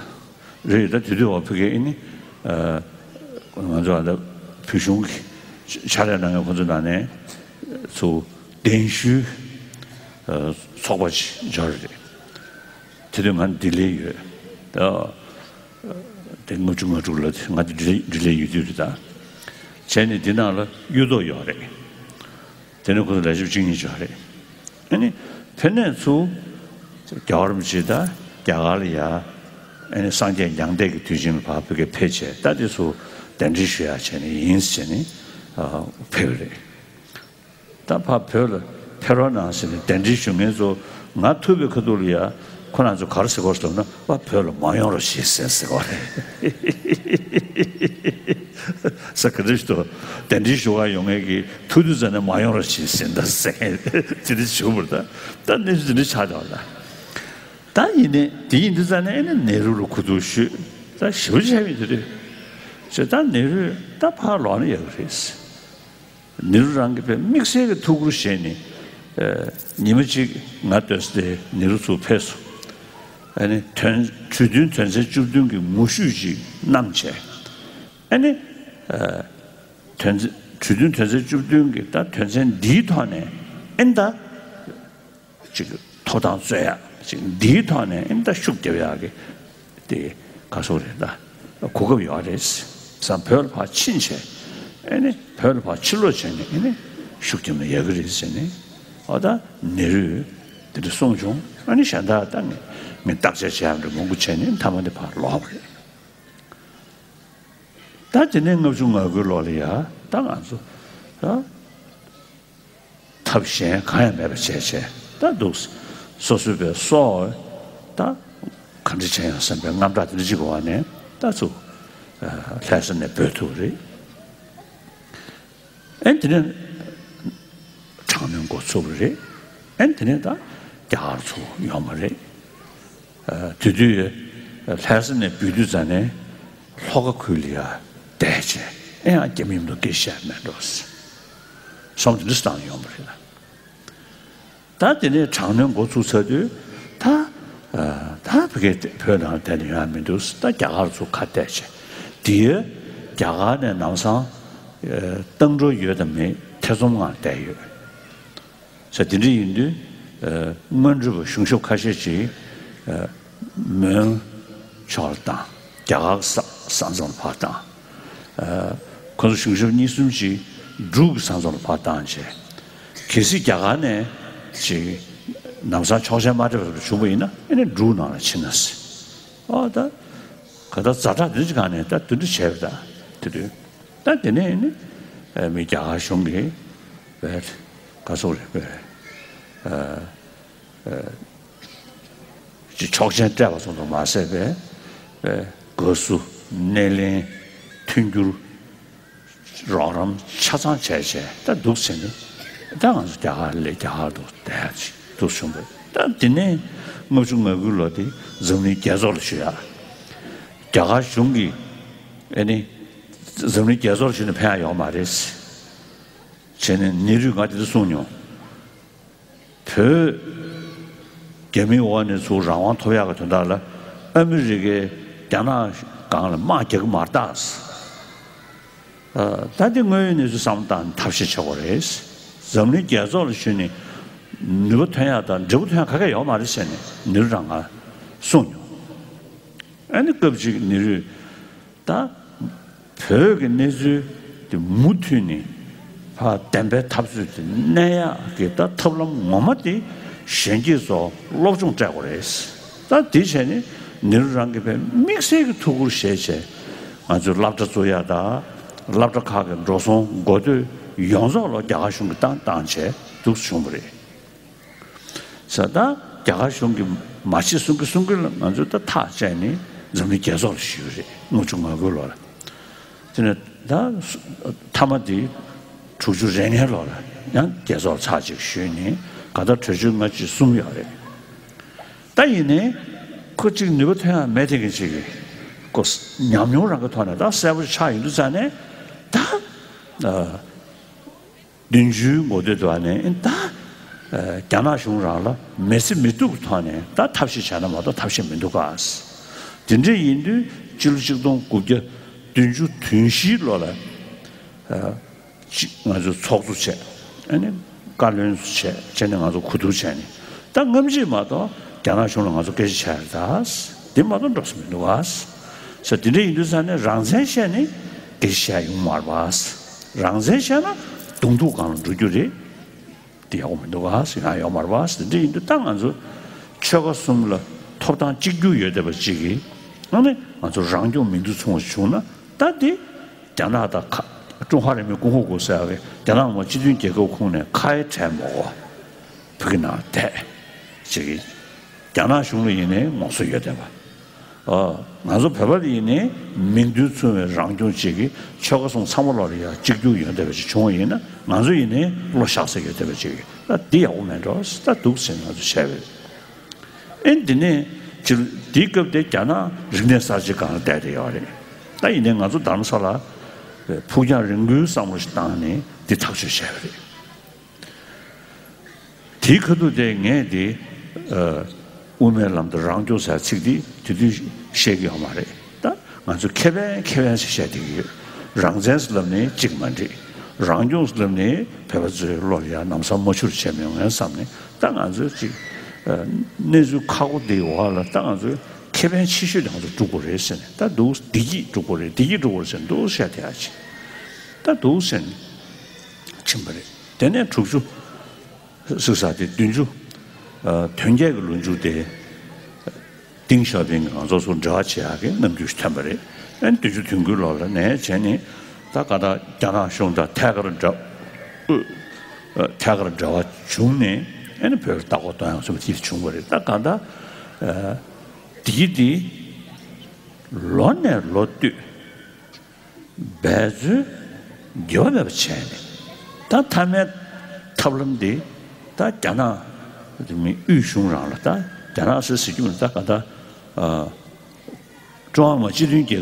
རེད། ད་དེ་དུས་བ་ཕ་གི་ཨ་ནི་ཨ་ང་ཚོ་ཨ་ད་བོད་གཞུང་གི་ཕྱག་ལས་གནང་མཁན་ཁོ་ཚོ་ནང་ནས་ཚུར་གདན་ཞུའི་ཨ་ཚོགས་པ་ཅིག་འབྱོར་རེད། དེ་དུས་ང་ལྡི་ལི་ཡོད། ད་དེ་ལྔ་བཅུ་ང་དྲུག་ལ་ང་ལྡི་ལི་ལྡི་ལི་ཡོད་དུས་རེད། ད་བྱས་ནས་འདི་ནང་ལ་གཡུ་ཐོག་ཡོད་རེད། དེ་ནས་ཁོ་ཚོ་ལས་བྱེད་བཅུ་གཉིས་ཅིག་ཡོད་རེད། ཨ་ནི་ཕེབས་ནས་ཚུར་རྒྱལ་བ་རིན་པོ་ཆེ་ད་རྒྱ་གར་ལ་ཡ་ཨ་ནི་སངས་རྒྱས་མྱང་འདས་ཀྱི་དུས་ཆེན་ལ་ཕར་ཕ་གིར་ཕེབས་བྱས། ད་དེ་ཚུར་གདན་འདྲེན་ཞུ་ཡག་བྱས་ནས་ཡིན་ཟེར་ནས་ཕེབས་རེད། ད་ཕར་བོད་ལ་ཕེབས་རོགས་གནང་ཟེར་ནས་གདན་འདྲེན་ཞུ་མཁན་ཚོ་ང་ཐུག་པའི་ཁ་ཐུག་ལ་ཡ་ཁོ་རང་ཚོ་ག་རེ་ཟེར་གོ་ཟེར་ན། ཨ་བོད་ལ་མ་ཡོང་རོགས་བྱེད་ཟེར་ཟེར་བ་རེད། ས་ག་འདྲ་ཞིག་ཏུ་གདན་འདྲེན་ཞུ་ག་ཡོང་མཁན་གྱི་ཐུག་དུས་ཙམ་ནས་མ་ཡོང་རོགས་བྱེད་ཟེར་ད་ཟེར་མཁན་དེ་འདྲ་བྱུང་བར། ད་ད་གནས་ཚུལ་དེ་འདྲ་ཆགས་བསྡད་པ། ད་ད་ཡིན་ནའི་དེ་ཡིན་དུས་ཙམ་ནས་ཨ་ནི་ནེ་རུ་ལ་གོ་བསྡུར་ཞུས། ད་ཞེ་པོ་ཅིག་ཡིན་དུས་དུས་ཚོད་ད་ནེ་རུས་ད་ཕར་ལོག་ན་ཡག་གི་རེད། ནེ་རུ་རང་གིས་དཔེ་དམིགས་བསལ་གྱི་ཐུགས་ཁུར་བཞེས་ནས་ཨ་ཉི་མ་གཅིག་ང་སྡོད་ས་དེ་ནེ་རུ་ཚུར་ཕེབས་སོང་། ཨ་ནི་དོན་གྲོས་མཐུན་དོན་ཚན་བཅུ་བདུན་གྱི་ངོ་བཤུས་ཅིག་བསྣམས་བྱས། ཨ་ནི་ཨ་དོན་ཚན་གྲོས་མཐུན་དོན་ཚན་བཅུ་བདུན་གྱི་ད་དོན་ཚན་འདིའི་ཐོག་ནས་ཨ་ནི་ད་ཅིག་ཐོབ་ཐང་རྩོད་ཡག་ཅིག་འདིའི་ཐོག་ནས་ཨ་ནི་ད་ཤུགས་རྒྱབ་ཡག་གི་དེ་ག་སོགས་རེད། ད་གོ་སྐབས་ཡོད་རེད་བསམ། བོད་ལ་ཕར་ཕྱིན་བྱས་ཨ་ནི་བོད་ལ་ཕར་ཕྱིར་ལོག་བྱས་ནས་ཨ་ནི་ཤུགས་རྒྱབ་ན་ཡག་གི་རེད་ཟེར་ནས། ཨ་ད་ནེ་རུས་དེ་འདྲ་གསུངས་བྱུང་། ཨ་ནི་གཞན་དག་ད་ངས་ མི་བརྟག་དཔྱད་བྱེད་ཡག་འདྲ་མང་པོ་བྱས་ནས་མཐའ་མ་དེ་ཕར་ལོག་པ་རེད། ད་དེ་ནས་ལྔ་བཅུ་ང་དགུའི་ལོ་ལ་ཡ་ད་ང་ཚོ་ད་ཐབས་གཞན་གང་ཡང་མེད་པ་བྱས་བྱས་ད་འདུག་སོ་སོའི་པའི་སྲོག་ད་ག་འདྲ་བྱས་ཡང་བསམ་པའི་དངངས་སྐྲག་དེ་འདྲ་ཅིག་གི་འོག་ནས་ད་ཚུར་ལྷ་ས་ནས་བྲོས་ཐུབ་པ་རེད། ཨེ་དེ་ནས་དྲག་གནོན་འགོ་ཚུགས་པ་རེད། ཨེ་དེ་ནས་ད་རྒྱ་གར་ཚུར་ཡོང་བ་རེད། ཨ་དེ་དུས་ལྷ་ས་ནས་བུད་དུས་ཙ་ནས་ལྷོ་ཁ་ཁུལ་ལ་ཡ་བསྡད་བྱས་ཨེ་ཡང་རྒྱ་མི་མཉམ་དུ་སྐད་ཆ་བཤད་མེད་འགྲོ། སོང་དེ་འདྲ་བཏང་ཡོང་བ་རེད་ལ། ད་དེ་ནས་དྲག་གནོན་འགོ་ཚུགས་ཚར་དུས་ད་ཨ་ད་བོད་སྐད་བོད་ནང་བསྡད་ནས་ཡོང་ཡ་མི་འདུག་ད་རྒྱ་གར་ཚུར་ཁ་གཏད་བྱས་དེ་རྒྱ་གར་ནས་ནམ་སང་ཨ་བཏང་འགྲོ་ཡོད་དམ་མེད་ཐེ་ཚོམ་ངང་བསྡད་ཡོད། ས་དེ་འདྲ་ཡིན་དུས་ཨ་སྔོན་འགྲོ་བ་གཞུང་ཞབས་ཁ་ཤས་ཅིག་ཨ་མོན་ཕྱོགས་ལ་བཏང་། རྒྱ་གར་གྱི་ས་ས་མཚམས་ལ་ཕར་བཏང་། ཨ་ཁོ་ཚོ་གཞུང་ཞབས་གཉིས་གསུམ་ཅིག་འབྲུག་གི་ས་མཚམས་ལ་ཕར་བཏང་བྱས། གལ་སྲིད་རྒྱ་གར་ནས་ཅིག་ལམ་སང་ཆོག་མཆན་མ་སྤྲད་པ་བྱུང་བ་ཡིན་ན་ཨ་ནི་འབྲུག་ནང་ལ་ཕྱིན་ན་ཟེར། ཨོ་ད་ག་ད་ཛ་དྲག་འདི་འདྲ་ཅིག་སྒང་ནས་ད་དེ་འདྲ་བྱས་པ་ད་དེ་དུས་ད་དེ་ནས་ནི་ཨ་མི་རྒྱ་གར་གཞུང་གིས་བས་ག་སོག་རེད་བས། ཨ་ཨ་ཅིག་ཆོག་མཆན་སྤྲད་པ་ཙམ་དུ་མ་ཟད་པའི་དགའ་བསུ་སྣེ་ལེན་མཐུན་འགྱུར་རོགས་རམ་ཆ་ཚང་བྱས་བྱས་ད་འདུག་ཟེར་ནས་ད་ང་ཚོ་རྒྱ་གར་ལས་རྒྱ་གར་དུ་བསྡད་ཡ་ཅིག་འདུག་བྱུང་བས། ད་དེ་ནས་ལྔ་བཅུ་ང་དགུ་ལོ་དེ་འཛམ་གླིང་རྒྱལ་ཚོགས་ལ་ཞུ་ཡ། རྒྱ་གར་གཞུང་གིས་ཨ་ནི་འཛམ་གླིང་རྒྱལ་ཚོགས་ལ་ཞུས་ནས་ཕན་ཡ་ཡོད་མ་རེད་ཟེར། བྱས་ནས་ནེ་རུས་ང་དེ་འདྲ་གསུངས་མྱོང་། བོད་རྒྱ་མིའི་འོག་ནས་ཚུར་རང་དབང་ཐོབ་ཡག་གི་དོན་དག་ལ་ཨ་མི་རི་ཀས་རྒྱ་ནག་སྒང་ལ་དམག་རྒྱག་གི་མ་རེད་ད། ཨ་ད་འདི་དངོས་ཡོད་གནས་ཚུལ་བསམ་བློ་བཏང་ནས་ཐབས་ཤེས་བྱེད་དགོས་རེད། འཛམ་གླིང་རྒྱལ་ཚོགས་ལ་ཞུས་ནས་ནུས་པ་ཐོན་ཡག་དང་འབྲས་བུ་ཐོན་ཡག་ག་གེ་ཡོད་མ་རེད་ཟེར་ནས་ནེ་རུ་རང་ང་གསུངས་མྱོང་། ཨ་ནི་སྐབས་ཅིག་ནེ་རུས་ད་བོད་ཀྱི་གནས་ཚུལ་དེ་མུ་མཐུད་ནས་ཕར་བདེན་པའི་འཐབ་རྩོད་དེ་གནས་ཡག་གི་ད་ཐབས་ལམ་ངོ་མ་དེ་གཞོན་སྐྱེས་ཚོ་སློབ་སྦྱོང་སྤྲད་དགོས་རེད། ད་དེ་བྱས་ནས་ནེ་རུ་རང་གིས་དཔེ་དམིགས་བསལ་གྱི་ཐུགས་ཁུར་བཞེས་བྱས་ང་ཚོའི་སློབ་གྲྭ་བཙུགས་ཡག་དང་སློབ་གྲྭ་ཁག་གི་འགྲོ་སོང་འགོ་སྟོད་ཡོངས་རྫོགས་ལ་རྒྱ་གར་གཞུང་གིས་བཏང་བཏང་བྱས་འདུག་བྱུང་བ་རེད། ས་ད་རྒྱ་གར་གཞུང་གིས་མ་བྱེད་གསུང་གི་གསུང་གི་ལ་ང་ཚོས་ད་ཐག་བཅད་ནས་འཛམ་གླིང་རྒྱལ་ཚོགས་ལ་ཞུས་པ་རེད། ལྔ་བཅུ་ང་དགུ་ལོ་ལ། དེ་ནས་ད་མཐའ་མ་དེ་དྲུག་ཅུ་རེ་ལྔའི་ལོ་ལ་ཡང་རྒྱལ་ཚོགས་ཚར་གཅིག་ཞུས་ནས་ག་ད་གྲོས་ཆོད་ལྔ་བཅུ་གསུམ་ཡོད་རེད། ད་ཡིན་ནའི་ཁོ་གཅིག་ནུས་པ་ཐོན་ཡག་མེད་དེ་གི་གཅིག་གི་ཁོ་ཉམས་མྱོང་རང་གི་ཐོག་ནས་ད་གསལ་པོ་ཆགས་ཡོང་དུས་ཙང་ནས་ད། བདུན་ཅུའི་འགོ་སྟོད་དུ་ནས་ད་རྒྱ་ནག་གཞུང་རང་ལ་མི་སེར་མི་གཏུག་གི་ཐོག་ནས་ད་ཐབས་ཤེས་བྱས་ན་མ་གཏོགས་ཐབས་ཤེས་མི་འདུག་ག། དེ་འདྲ་ཡིན་དུས་སྤྱི་ལོ་ཆིག་སྟོང་དགུ་བརྒྱ་བདུན་ཅུ་དོན་བཞིའི་ལོ་ལ་ཅིག་ང་ཚོས་ཚོགས་གཙོ་བྱས་ཨ་ནི་བཀའ་བློན་བྱས་བྱས་ནས་ང་ཚོ་གོ་བསྡུར་བྱས་ནས་ད་སྔ་ཕྱི་མ་གཏོགས་རྒྱ་ནག་གཞུང་ལ་ང་ཚོ་སྐད་ཆ་བྱས་རེད་ད། དེ་མ་གཏོགས་འགྲོ་ས་མི་འདུག་ག། ས་དེ་འདྲ་ཡིན་དུས་ས་ནས་རང་བཙན་བཤད་ནས་སྐད་ཆ་བཤད་ཡོང་མ་རེད་པ། རང་བཙན་བཤད་ན་གདོང་ཐུག་སྒང་ལ་འགྲོ་རྒྱུ་རེད། དེ་ཡག་པོ་མི་འདུག་ག་ཟེར་ཡང་ཡོད་མ་རེད་པ། ཟེར་འདྲ་ཡིན་དུས་ད་ང་ཚོ་ཆོལ་ཁ་གསུམ་ལ་ཐོབ་ཐང་གཅིག་གྱུར་ཡོད་བསྡད་པ་གཅིག་གིས་ཨ་ནི་ང་ཚོ་རང་སྐྱོང་མིང་རྡུལ་མཚུངས་པ་བྱུང་ན་ད་དེ་རྒྱ་ནག་དང་ཁ་ཀྲུང་ཧྭ་རིན་པོའི་ཀུང་ཧོ་གོ་ཟེར་བའི་རྒྱ་ནག་མ་སྤྱི་མཐུན་རྒྱལ་ཁབ་ཁོངས་ནས་ཁ་ཡ་བྲལ་མ་དགོས་བོད་ཀྱི་ནང་བསྡད་ཅིག་གིས། རྒྱ་ནག་གཞུང་ལ་ཡིན་ནའི་ངོ་སོ་ཡོད་བསྡད་པ། ཨ། ང་ཚོ་བོད་པ་ལ་ཡིན་ནའི་མིང་དོན་མཚུངས་པའི་རང་སྐྱོང་བཅས་ཀྱི་ཆོལ་ཁ་གསུམ་ཚང་མ་ལོག་ལ་ཡང་གཅིག་གྱུར་ཡོང་བསྡད་པ་ཞིག་བྱུང་བ་ཡིན་ན་ང་ཚོ་ཡིན་ནའི་བློ་བཞག་ས་ཡོད་བསྡད་པ་ཅིག་ད་འདི་ཡག་པོ་མེད་འགྲོ་ད་འདུག་ཟེར་ང་ཚོ་བྱས་པ་རེད། ཨེ་འདི་ནས་སྤྱིར་འདིའི་སྐབས་དེ་རྒྱ་ནག་རིག་གནས་གསར་བརྗེ་སྒང་ལ་བསྡད་བསྡད་ཡོད་རེད། ད་ཡིན་ནའི་ང་ཚོ་རྡ་རམ་ས་ལ་ཕུགས་རྒྱང་རིང་པོའི་བསམ་བློ་ཞིག་བཏང་ནས་འདི་ཐག་གཅོད་བྱས་པ་རེད། དེའི་ཁ་ཐུག་དེ་ངས་དེ་ཨ་དབུ་མའི་ལམ་དང་རང་སྐྱོང་ཟེར་ཚིག་དེ་དེ་དུས་བཤད་ཀྱི་ཡོད་མ་རེད། ད་ང་ཚོ་ཁེ་ཕན་ཁེ་ཕན་ཞིག་བཤད་བསྡད་ཀྱི་ཡོད། རང་བཙན་ཟེར་ལབ་ནས་གཅིག་མ་འགྲིག་རང་སྐྱོང་ཟེར་ལབ་ནས་བོད་པ་ཚོའི་བློ་ལ་ཡང་ལམ་སང་མ་འཕྱུར་བྱས་མི་ཡོང་ངས་བསམ་ནས་ད་ང་ཚོས་ཅིག་ཨ་གནས་ཚུལ་ཁག་པོ་འདིའི་འོག་ལ་ད་ང་ཚོས་ཁེ་ཕན་ཆེ་ཤོས་དེ་ང་ཚོ་སྒྲུབ་དགོས་རེད་ཟེར་ནས་ད་འདུག་བདེ་སྐྱིད་སྒྲུབ་དགོས་རེད་བདེ་སྐྱིད་སྒྲུབ་དགོས་རེད་ཟེར་ནས་འདུག་བཤད་བསྡད་ཡ་ཅིག་ད་འདུག་ཟེར་ནས་ཕྱིན་པ་རེད། དེ་ནས་དྲུག་ཅུ། སུ་ས་དེ་བདུན་ཅུ། ཨ་དོན་བརྒྱད་ཀྱི་ལོ་མཇུག་དེ། ཏེང་ཞའོ་ཕིང་གིས་ང་ཚོ་ཚོ་འབྲེལ་བ་བྱེད་ཡག་གི་རྣམ་འགྱུར་ཞིག་ཐོན་པ་རེད། ཨ་ནི་བདུན་ཅུ་དོན་དགུའི་ལོ་ལ་ནས་བྱས་ནས་ད་ག་ད་རྒྱ་ནག་གཞུང་དང་ཐད་ཀར་འབྲེལ་ཨུ་ཨ་ཐད་ཀར་འབྲེལ་བ་བྱུང་ནས་ཨ་ནི་བོད་ལ་ལྟ་སྐོར་གཏོང་ཡག་བཟོ་འདྲ་ཅིག་བྱུང་བ་རེད། ད་ག་ད་ཨ་དེ་དེ་ལོ་ནས་ལོ་བསྟུད། འབད་རྩོལ་འགྱུར་བ་མེད་པ་བྱས་ནས་ད་མཐའ་མའི་ཐབས་ལམ་འདི་ད་རྒྱ་ནག་མི་དབུས་གཞུང་རང་ལ་ད་རྒྱ་ནག་ཟེར་ཟེར་རྒྱུ་མིན། ད་ག་ད་ཨ་ཀྲུང་ཧྭ་མི་དམངས་སྤྱི་མཐུན་རྒྱལ་ཁབ་ཀྱི་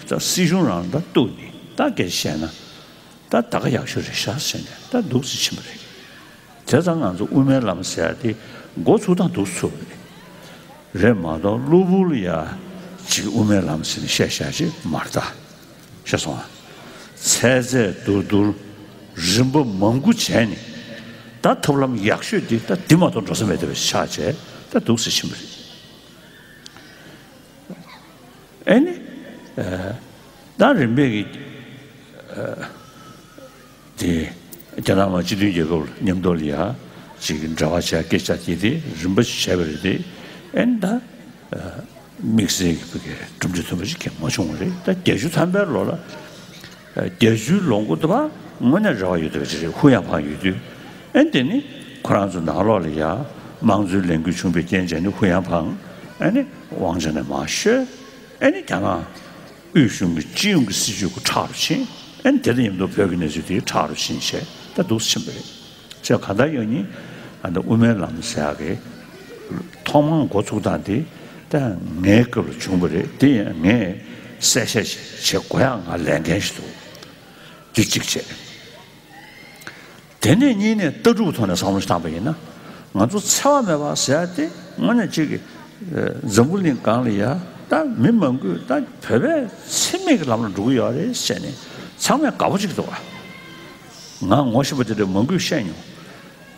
ད་སྲིད་གཞུང་རང་ལ་ད་གཏུགས་ནས་ད་སྐད་ཆ་བཤད་ན་ད་ད་ག་ཡག་ཤོས་རེད་ཤག་ཟེར་ནས་ད་འདུག་སེ་ཕྱིན་པ་རེད། བྱས་ཙང་ང་ཚོ་དབུ་མའི་ལམ་ཟེར་ཡ་དེ་འགོ་ཚུགས་སྟངས་འདུག་ཚུགས་པ་རེད། རེད་མ་གཏོགས་གློ་བུར་ལ་ཡ་ཅིག་དབུ་མའི་ལམ་ཟེར་ནས་བཤད་བཞག་ཅིག་མ་རེད་ད། ཤེས་སོང་ཨ། ཚད་ཚད་བསྡུར་བསྡུར་རིམ་པ་མང་པོ་བྱས་ནས་ད་ཐབས་ལམ་ཡག་ཤོས་འདི་ད་འདི་མ་གཏོགས་འགྲོ་ས་མེད་བསྡད་པ་ཆགས་བྱས་ད་འདུག་སེ་ཕྱིན་པ་རེད། ཨེ་ནི། ཨ་ད་རིམ་པས་ཀྱི་ཨ་དེ་རྒྱ་ནག་མ་སྤྱི་མཐུན་རྒྱལ་ཁབ་མཉམ་དུ་ལ་ཡ་ཅིག་འབྲེལ་བ་བྱས་སྐད་ཆ་དེ་དེ་རིམ་པ་བྱས་པ་རེད་དེ། ཨེ་ནི་ད་ཨ་དམིགས་བསལ་གྱི་བུ་གའི་གྲུབ་འབྲས་ཐོན་པ་ཞིག་གང་མ་བྱུང་བ་རེད། ད་བརྒྱད་ཅུ་ཐམ་པའི་ལོ་ལ་ཨ་བརྒྱད་ཅུའི་ལོ་འགོ་དེ་བ་དངོས་གནས་རེ་བ་ཡོད་བསྡད་པ་ཅིག་རེད། ཧུ་ཡང་ཕང་ཡོད་དུས་ཨེ་ནི་དེ་ནི་ཁོ་རང་ཚོ་ནང་ལོགས་ལ་ཡ་དམངས་གཙོའི་ལས་འགུལ་བྱུང་བའི་རྐྱེན་བྱས་ནས་ཧུ་ཡང་ཕང་ཨེ་ནི་དབང་ཆ་ནས་མར་བཤོལ། ཨེ་ནི་རྒྱ་ནག་དབུས་གཞུང་གི་སྤྱི་ཡོངས་ཀྱི་སྲིད་བྱུས་ཁོ་ཁྲག་རུ་ཕྱིན། ཨེ་ནི་དེ་དང་མཉམ་དུ་བོད་ཀྱི་གནས་ཚུལ་དེ་ཁྲག་རུ་ཕྱིན་བྱས་ད་འདུག་སེ་ཕྱིན་པ་རེད། ཅེས་གང་ལྟར་ཡང་ཉིན་ཨ་ནི་དབུ་མའི་ལམ་ཟེར་ཡག་གི་ཐོག་མར་འགོ་ཚུགས་སྟངས་དེ་ད་ངའི་སྐབས་ལ་བྱུང་བ་རེད། དེ་ཡང་ངས་གསལ་བཤད་བྱེད་དགོས་ཡག་ང་ལས་འགན་ཞིག་འདུག་དེ་གཅིག་བྱས། དེ་ནས་གཉིས་ནས་ལྟ་གྲུབ་ཐོག་ནས་བསམ་བློ་ཞིག་བཏང་པ་ཡིན་ན། ང་ཚོ་འཚེ་བ་མེད་པ་ཟེར་ཡ་དེ་དངོས་གནས་གཅིག་གི་ཨ་འཛམ་བུ་གླིང་སྒང་ལ་ཡ་ད་མི་མང་པོས་ད་བོད་པས་འཚེ་མེད་ཀྱི་ལམ་ལ་འགྲོ་གི་ཡོད་རེད་ཟེར་ནས་ཚང་མས་དགའ་པོ་བྱེད་ཀྱི་འདུག་བ། ང་ངོ་ཤེས་པ་དེ་འདྲ་མང་པོས་བཤད་མྱོང་།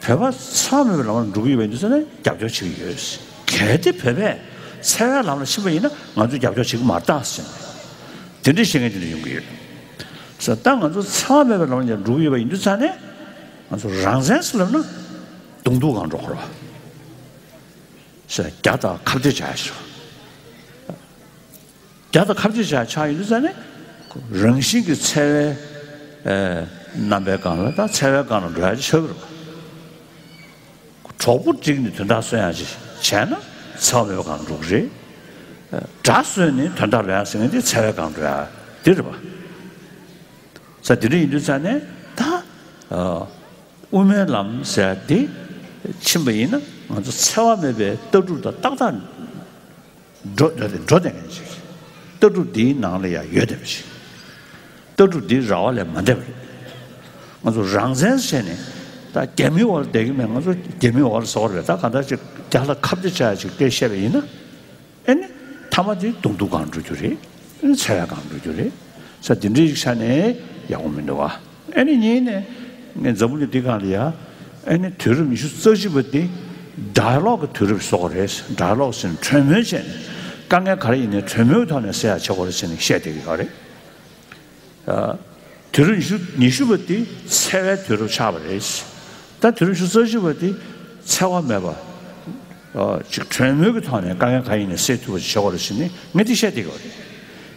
བོད་པ་འཚེ་བ་མེད་པའི་ལམ་ལ་འགྲོ་གི་ཡོད་པ་ཡིན་དུས་ཙང་ནས་རྒྱབ་སྐྱོར་བྱེད་ཀྱི་ཡོད། གལ་ཏེ་བོད་པས་འཚེ་བའི་ལམ་ལ་ཕྱིན་པ་ཡིན་ན་ང་ཚོས་རྒྱབ་སྐྱོར་བྱེད་ཀྱི་མ་རེད་ད་ཟེར་ནས་དེ་འདྲའི་བཤད་མཁན་དེ་འདྲ་ཡོང་གི་ཡོད། ཟེར་ད་ང་ཚོ་འཚེ་བ་མེད་པའི་ལམ་ལ་འགྲོ་གི་ཡོད་པ་ཡིན་དུས་ཙང་ནས་ང་ཚོ་རང་བཙན་ཟེར་ལབ་ན་གདོང་ཐུག་སྒང་འགྲོ་དགོས་རེད་བ། ཟེར་རྒྱ་དང་ཁ་གཏད་བྱ་ཡ་ཞིག་རྒྱ་དང་ཁ་གཏད་བྱ་ཆགས་ཡོད་དུས་ཙང་ནས་རང་བཞིན་གྱི་འཚེ་བའི་ཨེ་རྣམ་པའི་སྒང་ལ་ད་འཚེ་བའི་སྒང་ལ་འགྲོ་ཡ་ཆགས་ཀྱི་རེད། གྲོགས་པོ་བསྒྲིགས་ནས་དོན་དག་བཟོ་ཡ་ཅིག་བྱས་ན་འཚེ་བ་མེད་པའི་སྒང་ལ་འགྲོ་གི་རེད། དགྲ་བཟོས་ནས་དོན་དག་ལོན་ཡ་ཟེར་མཁན་དེ་འཚེ་བའི་སྒང་འགྲོ་ཡ་དེ་རེད་པ། ས་དེ་འདྲ་ཡིན་དུས་ཙང་ནས་ད་ཨ་དབུ་མའི་ལམ་ཟེར་ཡ་དེ་ཕྱིན་པ་ཡིན་ན་ང་ཚོ་འཚེ་བ་མེད་པའི་ལྟ་གྲུབ་དང་ཏག་ཏག་འགྲོ་འགྲོ་བསྡད་འགྲོ་བསྡད་མཁན་ཅིག་ལྟ་གྲུབ་འདིའི་ནང་ལ་ཡང་ཡོད་བསྡད་པ་ཅིག་ལྟ་གྲུབ་འདི་ར་བ་ལས་མ་འདས་པ་རེད། ང་ཚོ་རང་བཙན་བྱས་ནས་ད་རྒྱ་མིའི་འོག་ལ་བསྡད་ཀྱི་མེད། ང་ཚོ་རྒྱ་མིའི་འོག་ལ་ཟོག་རེད། ད་གང་ལྟར་ཅིག་རྒྱ་ལ་ཁ་གཏད་བྱ་ཡ་ཅིག་སྐད་བཤད་པ་ཡིན་ན་ཨེ་ནི་མཐའ་མ་དེ་གདོང་ཐུག་སྒང་འགྲོ་རྒྱུ་རེད། ཨེ་ནི་འཚེ་བའི་སྒང་འགྲོ་རྒྱུ་རེད། ས་དེ་འདྲའི་ཡིག་ཆ་ནས་ཡག་པོ་མི་འདུག་བ། ཨེ་ནི་གཉིས་ནས་ངས་འཛམ་བུ་གླིང་འདི་སྒང་ལ་ཡ་ཨེ་ནི་དུས་རབས་ཉི་ཤུ་རྩ་གཅིག་པ་འདི་ཌའི་ལོག་གི་དུས་རབས་སུ་གཏོགས་རེད། ཌའི་ལོག་ཟེར་ནས་གྲོས་མོལ་བྱས་ནས་དཀའ་ངལ་ག་རེ་ཡིན་ནའི་གྲོས་མོལ་ཐོག་ནས་སེལ་ཡ་བྱེད་དགོས་རེད་ཟེར་ནས་བཤད་བསྡད་ཀྱི་ཡོད་རེད། ཨ་དུས་རབས་ཉི་ཤུ་ཉི་ཤུ་པ་འདི་འཚེ་བའི་དུས་རབས་ཆགས་པ་རེད། ད་དུས་རབས་ཉི་ཤུ་རྩ་གཅིག་པ་འདི་འཚེ་བ་མེད་པ་ཨ་ཅིག་གྲོས་མོལ་གྱི་ཐོག་ནས་དཀའ་ངལ་ག་ཡིན་ནའི་སེལ་ཐུབ་པ་ཞིག་བྱེད་དགོས་རེད་ཟེར་ནས་ངས་འདི་བཤད་བསྡད་ཀྱི་ཡོད་རེད།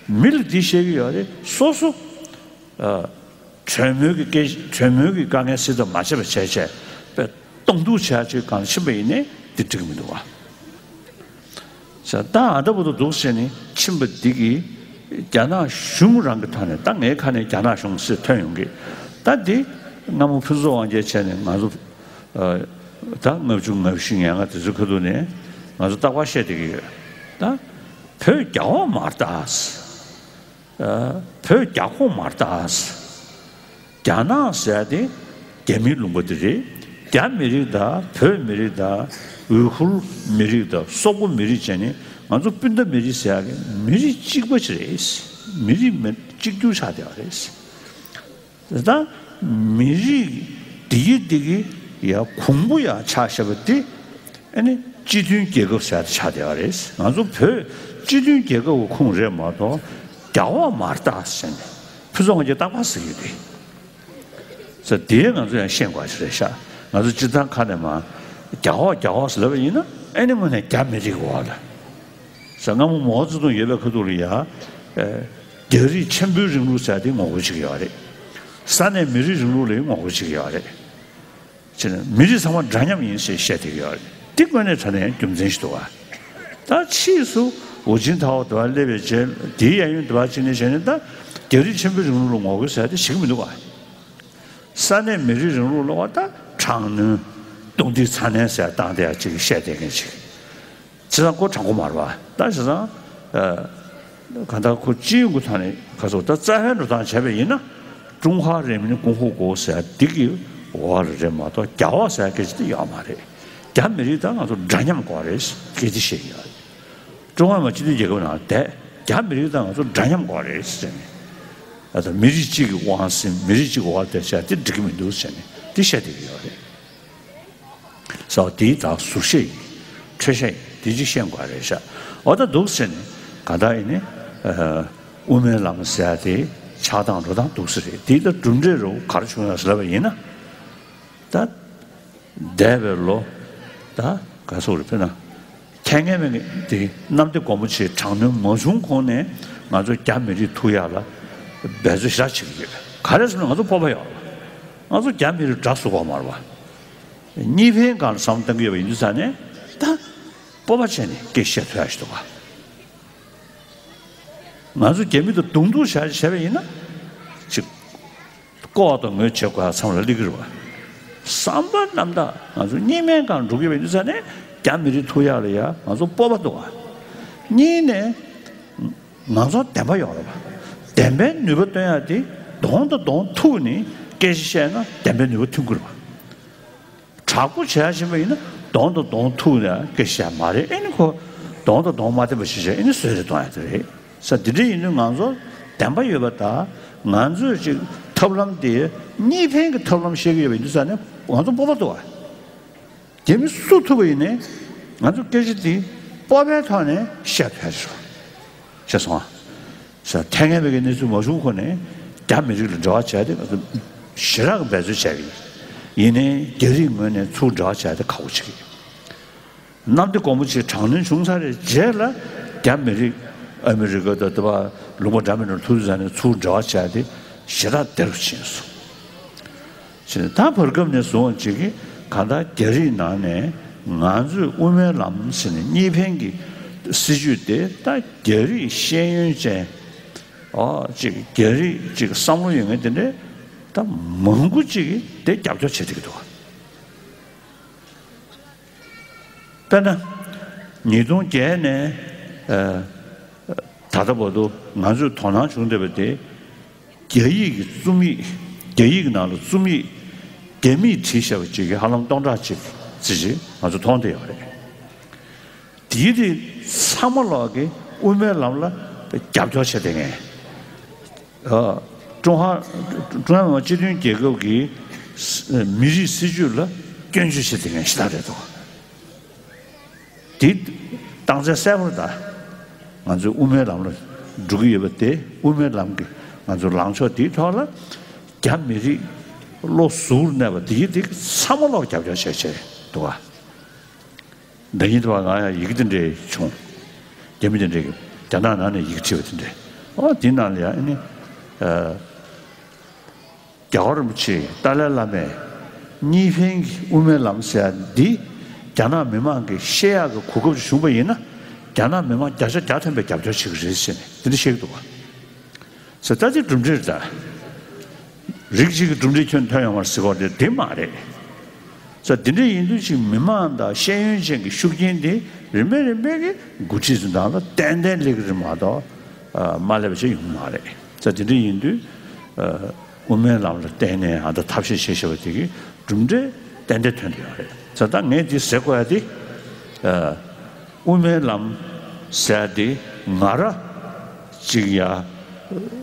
མི་ལ་འདི་བཤད་ཀྱི་ཡོད་རེད། སོ་སོ་ཨ་གྲོས་མོལ་གྱི་སྐད་གྲོས་མོལ་གྱི་དཀའ་ངལ་སེལ་ཐབས་མ་བྱས་པ་བྱས་བྱས་པའི་གདོང་ཐུག་བྱས་ཅིག་གང་ཕྱིན་པ་ཡིན་ནའི་འདི་འགྲིག་གི་མི་འདུག་བ། ཟེར་ད་ཨ་ད་བུ་དུ་འདུག་ཟེར་ནས་ཕྱིན་པ་འདི་གིས་རྒྱ་ནག་གཞུང་རང་གི་ཐོག་ནས་ད་ངའི་ཁ་ནས་རྒྱ་ནག་གཞུང་ཟེར་ཐོན་ཡོང་གི། ད་འདི་སྔ་མོ་ཕུན་ཚོགས་དབང་རྒྱལ་བྱས་ནས་ང་ཚོ་ཨ་ད་ལྔ་བཅུ་ང་བཞི་ང་ལྔ་དེ་ཚོའི་ཁ་ཐུག་ནས་ང་ཚོ་རྟག་པར་བཤད་བསྡད་ཀྱི་ཡོད། ད་བོད་རྒྱ་འོག་མ་རེད་ད། ཨ་བོད་རྒྱ་ཁོངས་མ་རེད་ད། རྒྱ་ནག་ཟེར་ཡ་དེ་རྒྱ་མིའི་ལུང་པ་དེ་རེད། རྒྱ་མི་རིགས་དང་བོད་མི་རིགས་དང་ཝུའི་ཁུར་མི་རིགས་དང་སོག་པོ་མི་རིགས་བྱས་ནས་ང་ཚོ་སྤུན་ཟླ་མི་རིགས་ཟེར་ཡ་གི་མི་རིགས་གཅིག་པ་ཅིག་རེད། མི་རིགས་མི་གཅིག་གྱུར་ཆགས་བསྡད་པ་རེད། ད་མི་རིགས་འདི་གི་འདི་གི་ཡ་གོང་བུ་ཡ་ཆགས་བཞག་པ་དེ་ཨ་ནི་སྤྱི་མཐུན་རྒྱལ་ཁབ་ཟེར་ཡ་དེ་ཆགས་བསྡད་པ་རེད། ང་ཚོ་བོད་སྤྱི་མཐུན་རྒྱལ་ཁབ་ཀྱི་ཁོངས་རེད་མ་གཏོགས་རྒྱ་འོག་མ་རེད་ད་ཟེར་ནས་ཕུན་ཚོགས་དབང་རྒྱལ་རྟག་པར་ཟེར་གྱི་རེད། ས་དེ་ང་ཚོ་ཡང་ཤེས་དགོས་ཞིག་རེད་ཤག་ང་ཚོ་སྤྱིར་བཏང་ཁ་ནས་མ་རྒྱ་འོག་རྒྱ་འོག་ཟེར་ལབ་པ་ཡིན་ན་ཨ་ནི་དངོས་གནས་རྒྱ་མི་རིགས་འོག་ལ། ཟེར། སྔ་མོ་མའོ་ཙེ་ཏུང་ཡོད་པའི་ཁ་ཐུག་ལ་ཡ། ཨེ། རྒྱ་རིགས་ཆེན་པོའི་རིང་ལུགས་ཟེར་དེ་ངོ་རྒོལ་བྱེད་ཀྱི་ཡོད་རེད། ས་གནས་མི་རིགས་རིང་ལུགས་ལ་ངོ་རྒོལ་བྱེད་ཀྱི་ཡོད་རེད། བྱས་ནས་མི་རིགས་ཚང་མ་འདྲ་མཉམ་ཡིན་ཞེས་བཤད་བསྡད་ཀྱི་ཡོད་རེད། འདི་དངོས་གནས་དྲང་གནས་རྒྱུ་མཚན་ཞིག་འདུག་ག་ད་ཕྱིས་སུ་ཧུའུ་ཅིན་ཐའོ་དེ་བ་སླེབས་པའི་རྗེས་དེའི་གཡས་གཡོན་དེ་བ་ཅིག་ནས་བྱས་ནས། ད་རྒྱ་རིགས་ཆེན་པོའི་རིང་ལུགས་ལ་ངོ་རྒོལ་ཟེར་དེ་བྱེད་ཀྱི་མི་འདུག་ག་ས་གནས་མི་རིགས་རིང་ལུགས་ལ་བ་ད་དྲག་གནོན་གཏོང་འདི་ཚ་ནན་ཟེར་བཏང་དེ་ཡ་ཅིག་བཤད་བསྡད་མཁན་ཅིག་བྱས་ཙང་ཁོ་དྲང་པོ་མ་རེད་བ། ད་བྱས་ཙང་། ཨ། གང་ལྟར་ཁོ་སྤྱི་ཡོངས་ཀྱི་ཐོག་ནས་ག་ཚོད་ད་རྩ་བའི་འགྲོ་སྟངས་བྱས་པ་ཡིན་ན། 中华人民共和国ཟེར་འདི་གི་འོག་ལ་རེད་མ་གཏོགས་རྒྱ་འོག་ཟེར་སྐད་ཆ་དེ་ཡོད་མ་རེད། རྒྱ་མི་རིགས་དང་ང་ཚོ་འདྲ་མཉམ་དགོས་རེད་སྐད་ཆ་བཤད་ཀྱི་ཡོད་རེད། 中华人民共和国་ནང་བསྡད། རྒྱ་མི་རིགས་དང་ང་ཚོ་འདྲ་མཉམ་དགོས་རེད་ཟེར་ནས། ཨ། ད་མི་རིགས་གཅིག་གི་དབང་ཟིན། མི་རིགས་གཅིག་གི་འོག་ལ་བསྡད་བྱས་དེ་འགྲིག་གི་མི་འདུག་ཟེར་ནས་དེ་བཤད་བསྡད་ཀྱི་ཡོད་རེད། ཟེར་བ་དེའི་དག་ཟུར་བཤད་ཡིན། འཕྲོས་བཤད་ཡིན། དེ་གཅིག་ཤེས་དགོས་རེད་ཤག་འོ་ད་འདུག་ཟེར་ནས་གང་ལྟར་ཡིན་ནི། ཨ། དབུ་མའི་ལམ་ཟེར་ཡ་དེ་ཆགས་སྟངས་འགྲོ་སྟངས་འདུག་ཟེར་རེད། དེའི་ད་གྲུབ་འབྲས་རུ་ག་རེ་བྱུང་ཡོད་ཟེར་ལབ་པ་ཡིན་ན། ད་འདས་པའི་ལོ་ད་ག་ཚོད་རེད། དཔེར་ན་ཐའེ་ཝན་མི་དེ་གནམ་བདེ་སྒོ་མོ་ཆེའི་དྲག་གནོན་མ་བྱུང་གོང་ནས་ང་ཚོ་རྒྱ་མི་རིགས་ཐུག་ཡག་ལ་འབད་རྩོལ་ཞེ་དྲག་བྱེད་ཀྱི་ཡོད། ག་རེ་ཟེར་ན་ང་ཚོ་སྤོབས་པ་ཡོད་རེད་བ། ང་ཚོ་རྒྱ་མི་རིགས་དགྲ་བཟོ་དགོས་མ་རེད་བ། གཉིས་ཕན་སྒང་ལ་བསམ་བློ་གཏང་གི་ཡོད་པ་ཡིན་དུས་ཙང་ནས་ད་སྤོབས་པ་བྱས་ནས་སྐད་བཤད་ཐུབ་ཡག་ཞིག་འདུག་ག་ང་ཚོ་རྒྱ་མི་དང་གདོང་ཐུག་བྱ་བྱས་པ་ཡིན་ན་ཅིག་ལྐོག་ཏུ་ངོས་བྱེད་དགོས་ཡག་མཚམས་ལ་སླེབས་ཀྱི་རེད་བ། བསམ་པ་རྣམ་དག་ང་ཚོ་གཉིས་ཕན་སྒང་འགྲོ་གི་ཡོད་པ་ཡིན་དུས་ཙང་ནས་རྒྱ་མི་རིགས་ཐུག་ཡག་ལ་ཡ་ང་ཚོ་སྤོབས་པ་འདུག་ག་གཉིས་ནས། ང་ཚོ་བདེན་པ་ཡོད་རེད་བ། བདེན་པའི་ནུས་པ་སྟོན་ཡག་དེ་གདོང་དང་གདོང་ཐུག་ནས་སྐད་ཆ་བཤད་ན་བདེན་པའི་ནུས་པ་ཐོན་གྱི་རེད་བ། དྲག་པོ་བྱེད་ཡག་བྱེད་པ་ཡིན་ན་གདོང་དང་གདོང་ཐུག་ནས་སྐད་ཆ་བཤད་མ་རེད། ཨེ་ནི་ཁོ་གདོང་དང་གདོང་མ་བསྟན་པ་ཞིག་བྱས། ཨེ་ནི་བཟོད་རེ་གཏོང་ཡག་དེ་རེད་ཟེར། དེ་འདྲ་ཡིན་དུས་ང་ཚོ་བདེན་པ་ཡོད་པ་དང་། ང་ཚོས་ཅིག་ཐབས་ལམ་དེ་གཉིས་ཕན་གྱི་ཐབས་ལམ་བཤད་ཀྱི་ཡོད་པ་ཡིན་དུས་ཙང་ནས་ང་ཚོ་སྤོབས་པ་འདུག་བ། རྒྱ་མི་སུ་ཐུག་པ་ཡིན་ནའི་ང་ཚོ་སྐད་ཆ་འདི་སྤོབས་པའི་ཐོག་ནས་བཤད་ཐུབ་ཡག་ཞིག་རེད། ཤེས་སོང་ཨ། ས་ཐའེ་ཝན་པའི་གནས་ཚུལ་མ་བྱུང་གོང་ནས་རྒྱ་མི་རིགས་ལ་འབྲེལ་བ་བྱས་ཏེ་ང་ཚོ་ཞེ་དྲག་གི་འབད་རྩོལ་བྱས་པ་ཡིན། ཡིན་ནའི་རྒྱ་རིགས་ངོས་ནས་ཚུར་འབྲེལ་བ་བྱས་ཏེ་ཁག་པོ་བྱེད་ཀྱི་ཡོད། གནམ་བདེ་སྒོ་མོ་ཆེའི་དྲག་གནོན་བྱུང་ཚར་བའི་རྗེས་ལ་རྒྱ་མི་རིགས་ཨ་མི་རི་ཀ་དང་དེ་བ་ལུང་པ་འདྲ་མིན་ནང་ཐུག་དུས་ཙང་ནས་ཚུར་འབྲེལ་བ་བྱས་ཏེ་ཞེ་དྲག་བདེ་རུ་ཕྱིན་སོང་། ཞེས་ད་བར་སྐབས་ནས་བཟུང་ཅིག་གིས་གང་ལྟར་རྒྱ་རིགས་ནང་ནས་ང་ཚོས་དབུ་མའི་ལམ་ཟེར་ནས་གཉིས་ཕན་གྱི་སྲིད་བྱུས་དེ་ད་རྒྱ་རིགས་ཤེས་ཡོན་ཅན། ཨོ་ཅིག་རྒྱ་རིགས་ཅིག་བསམ་བློ་ཡོད་མཁན་དེ་འདྲའི་ད་མང་པོ་ཅིག་གིས་དེ་རྒྱབ་སྐྱོར་བྱེད་བསྡད་ཀྱི་འདུག་དཔེར་ན། ཉིས་སྟོང་བརྒྱད་ནས་ཨ་ད་ལྟ་བར་དུ་ང་ཚོས་དོ་སྣང་བྱུང་བསྡད་པ་དེ། རྒྱ་ཡིག་གི་རྩོམ་ཡིག་རྒྱ་ཡིག་གི་ནང་ལ་རྩོམ་ཡིག་རྒྱ་མིས་བྲིས་བཞག་པ་ཅིག་གི་ཧ་ལམ་སྟོང་ཕྲག་གཅིག་ཙམ་ཞིག་ང་ཚོ་མཐོང་བསྡད་ཡོད་རེད། དེའི་རིགས་ཚང་མ་ལོག་གི་དབུ་མའི་ལམ་ལ་རྒྱབ་སྐྱོར་བྱས་བསྡད་མཁན། ཨ། ཀྲུང་ཧྭ་ཀྲུང་ཧྭ་མི་དམངས་སྤྱི་མཐུན་རྒྱལ་ཁབ་ཀྱི་མི་རིགས་སྲིད་བྱུས་ལ་སྐྱོན་བརྗོད་བྱེད་མཁན་ཞེ་དྲག་རེད་འདུག་དེ་རྟགས་མཚན་གསལ་པོ་རེད་ད། ང་ཚོའི་དབུ་མའི་ལམ་ལ་འགྲོ་གི་ཡོད་པ་དེ། དབུ་མའི་ལམ་གྱི་ང་ཚོའི་ལངས་ཕྱོགས་དེའི་ཐོག་ལ་རྒྱ་མི་རིགས་བློ་གཟུར་གནས་པ་དེ་དེ་ཚང་མ་ལོག་རྒྱབ་སྐྱོར་བྱས་བྱས་འདུག་ག་ཟླ་ཉིན་དུ་བ་ང་ཡང་ཡི་གེ་དེ་འདྲ་བྱུང་། རྒྱ་མི་དེ་འདྲ་གིས་རྒྱ་ནག་ནང་ནས་ཡི་གེ་བྲིས་པ་དེ་འདྲ། ཨོ་དེའི་ནང་ལ་ཡང་ཨ་ནི། ཨ། རྒྱལ་བ་རིན་པོ་ཆེ་ཏཱ་ལའི་བླ་མས་གཉིས་ཕན་གྱི་དབུ་མའི་ལམ་ཟེར་ཡ་འདི་རྒྱ་ནག་མི་མང་གིས་ཤེས་ཡག་གི་གོ་སྐབས་ཅིག་བྱུང་པ་ཡིན་ན། རྒྱ་ནག་མི་མང་བརྒྱ་ཆ་བརྒྱ་ཐམ་པས་རྒྱབ་སྐྱོར་བྱེད་ཀྱི་རེད་ཟེར་ནས་དེ་འདྲ་བཤད་ཀྱི་འདུག་ག་ཟེར། ད་དེ་གྲུབ་འབྲས་རེད་ད། རིགས་གཅིག་གི་གྲུབ་འབྲས་ཁྱོན་ཐོན་ཡོང་བར་ཟེར་བ་དེ་དེ་མ་རེད། ཟེར། དེ་འདྲ་ཡིན་དུས་ཅིག་མི་མང་དང་ཤེས་ཡོན་ཅན་གྱི་ཤུགས་རྐྱེན་དེ་རིམ་པས་རིམ་པས་ཀྱིས་འགོ་ཁྲིད་ཚོའི་ནང་ལ་ཏན་ཏན་སླེབས་ཀྱི་རེད་མ་གཏོགས། ཨ། མ་སླེབས་པ་ཞིག་ཡོང་གི་མ་རེད། ཟེར། དེ་འདྲ་ཡིན་དུས། ཨ། དབུ་མའི་ལམ་ལ་བརྟེན་ནས་ཨ་ད་ཐབས་ཤེས་བྱས་བཞག་པ་དེ་གི་གྲུབ་འབྲས་ཏན་ཏན་ཐོན་བསྡད་ཡོད་རེད། ཟེར། ད་ངས་འདི་ཟེར་དགོས་ཡ་དེ། ཨ། དབུ་མའི་ལམ་ཟེར་ཡ་དེ་ང་ར་ཅིག་ཡ་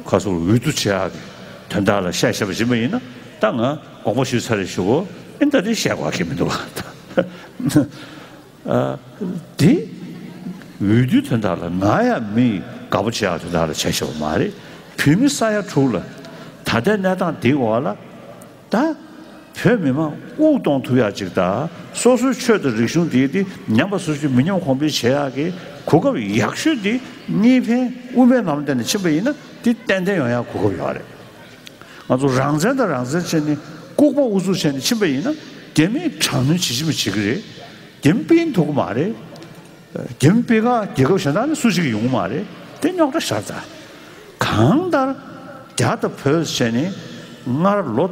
ཁ་སོར་འོས་བསྡུ་བྱེད་ཡག་གི་དོན་དག་ལ་བཤད་བཞག་པ་ཡིན་པ་ཡིན་ན། ད་ང་དགོངས་པ་ཞུས་ཚར་རེད་ཞུ་གོ་ཨེ། ད་དེ་བཤད་དགོས་ཀྱི་མི་འདུག་ཨ། དེ་འོས་བསྡུའི་དོན་དག་ལ་ང་ཡ་མི་དགའ་པོ་བྱེད་ཡག་དོན་དག་ལ་བྱས་བཞག་པ་མ་རེད། བོད་མི་ས་ཡ་དྲུག་ལ་ད་ལྟའི་གནས་སྟངས་འདིའི་འོག་ལ། ད་བོད་མི་མང་དབུགས་གཏོང་ཐུབ་ཡག་ཅིག་དང་། སོ་སོའི་ཆོས་དང་རིག་གཞུང་དེ་དེ་ཉམས་པ་སོར་ཆུད་མི་ཉམས་གོང་འཕེལ་བྱེད་ཡག་གི་ གོ་སྐབས་ཡག་ཤོས་དེ་གཉིས་ཕན་དབུ་མའི་ལམ་སྟེང་ནས་ཕྱིན་པ་ཡིན་ན་དེ་ཏན་ཏན་ཡོང་ཡག་གོ་སྐབས་ཡོད་རེད། ང་ཚོ་རང་བཙན་དང་རང་བཙན་བྱས་ནས་ལྐུགས་པ་ཨུ་ཚུགས་བྱས་ནས་ཕྱིན་པ་ཡིན་ན་རྒྱ་མིས་དྲག་གནོན་བྱེད་ཀྱི་མི་བྱེད་ཀྱི་རེད། རྒྱ་མི་སྤེལ་ཐུབ་ཀྱི་མ་རེད། རྒྱ་མི་སྤེལ་ཁག་རྒྱལ་ཁབ་གཞན་དག་ནས་སུ་ཞིག་ཡོང་གི་མ་རེད། དེ་རྙོག་དྲ་ཤར་ཚར། གང་ལྟར་རྒྱ་དང་བོད་བྱས་ནས་སྔར་ལོ་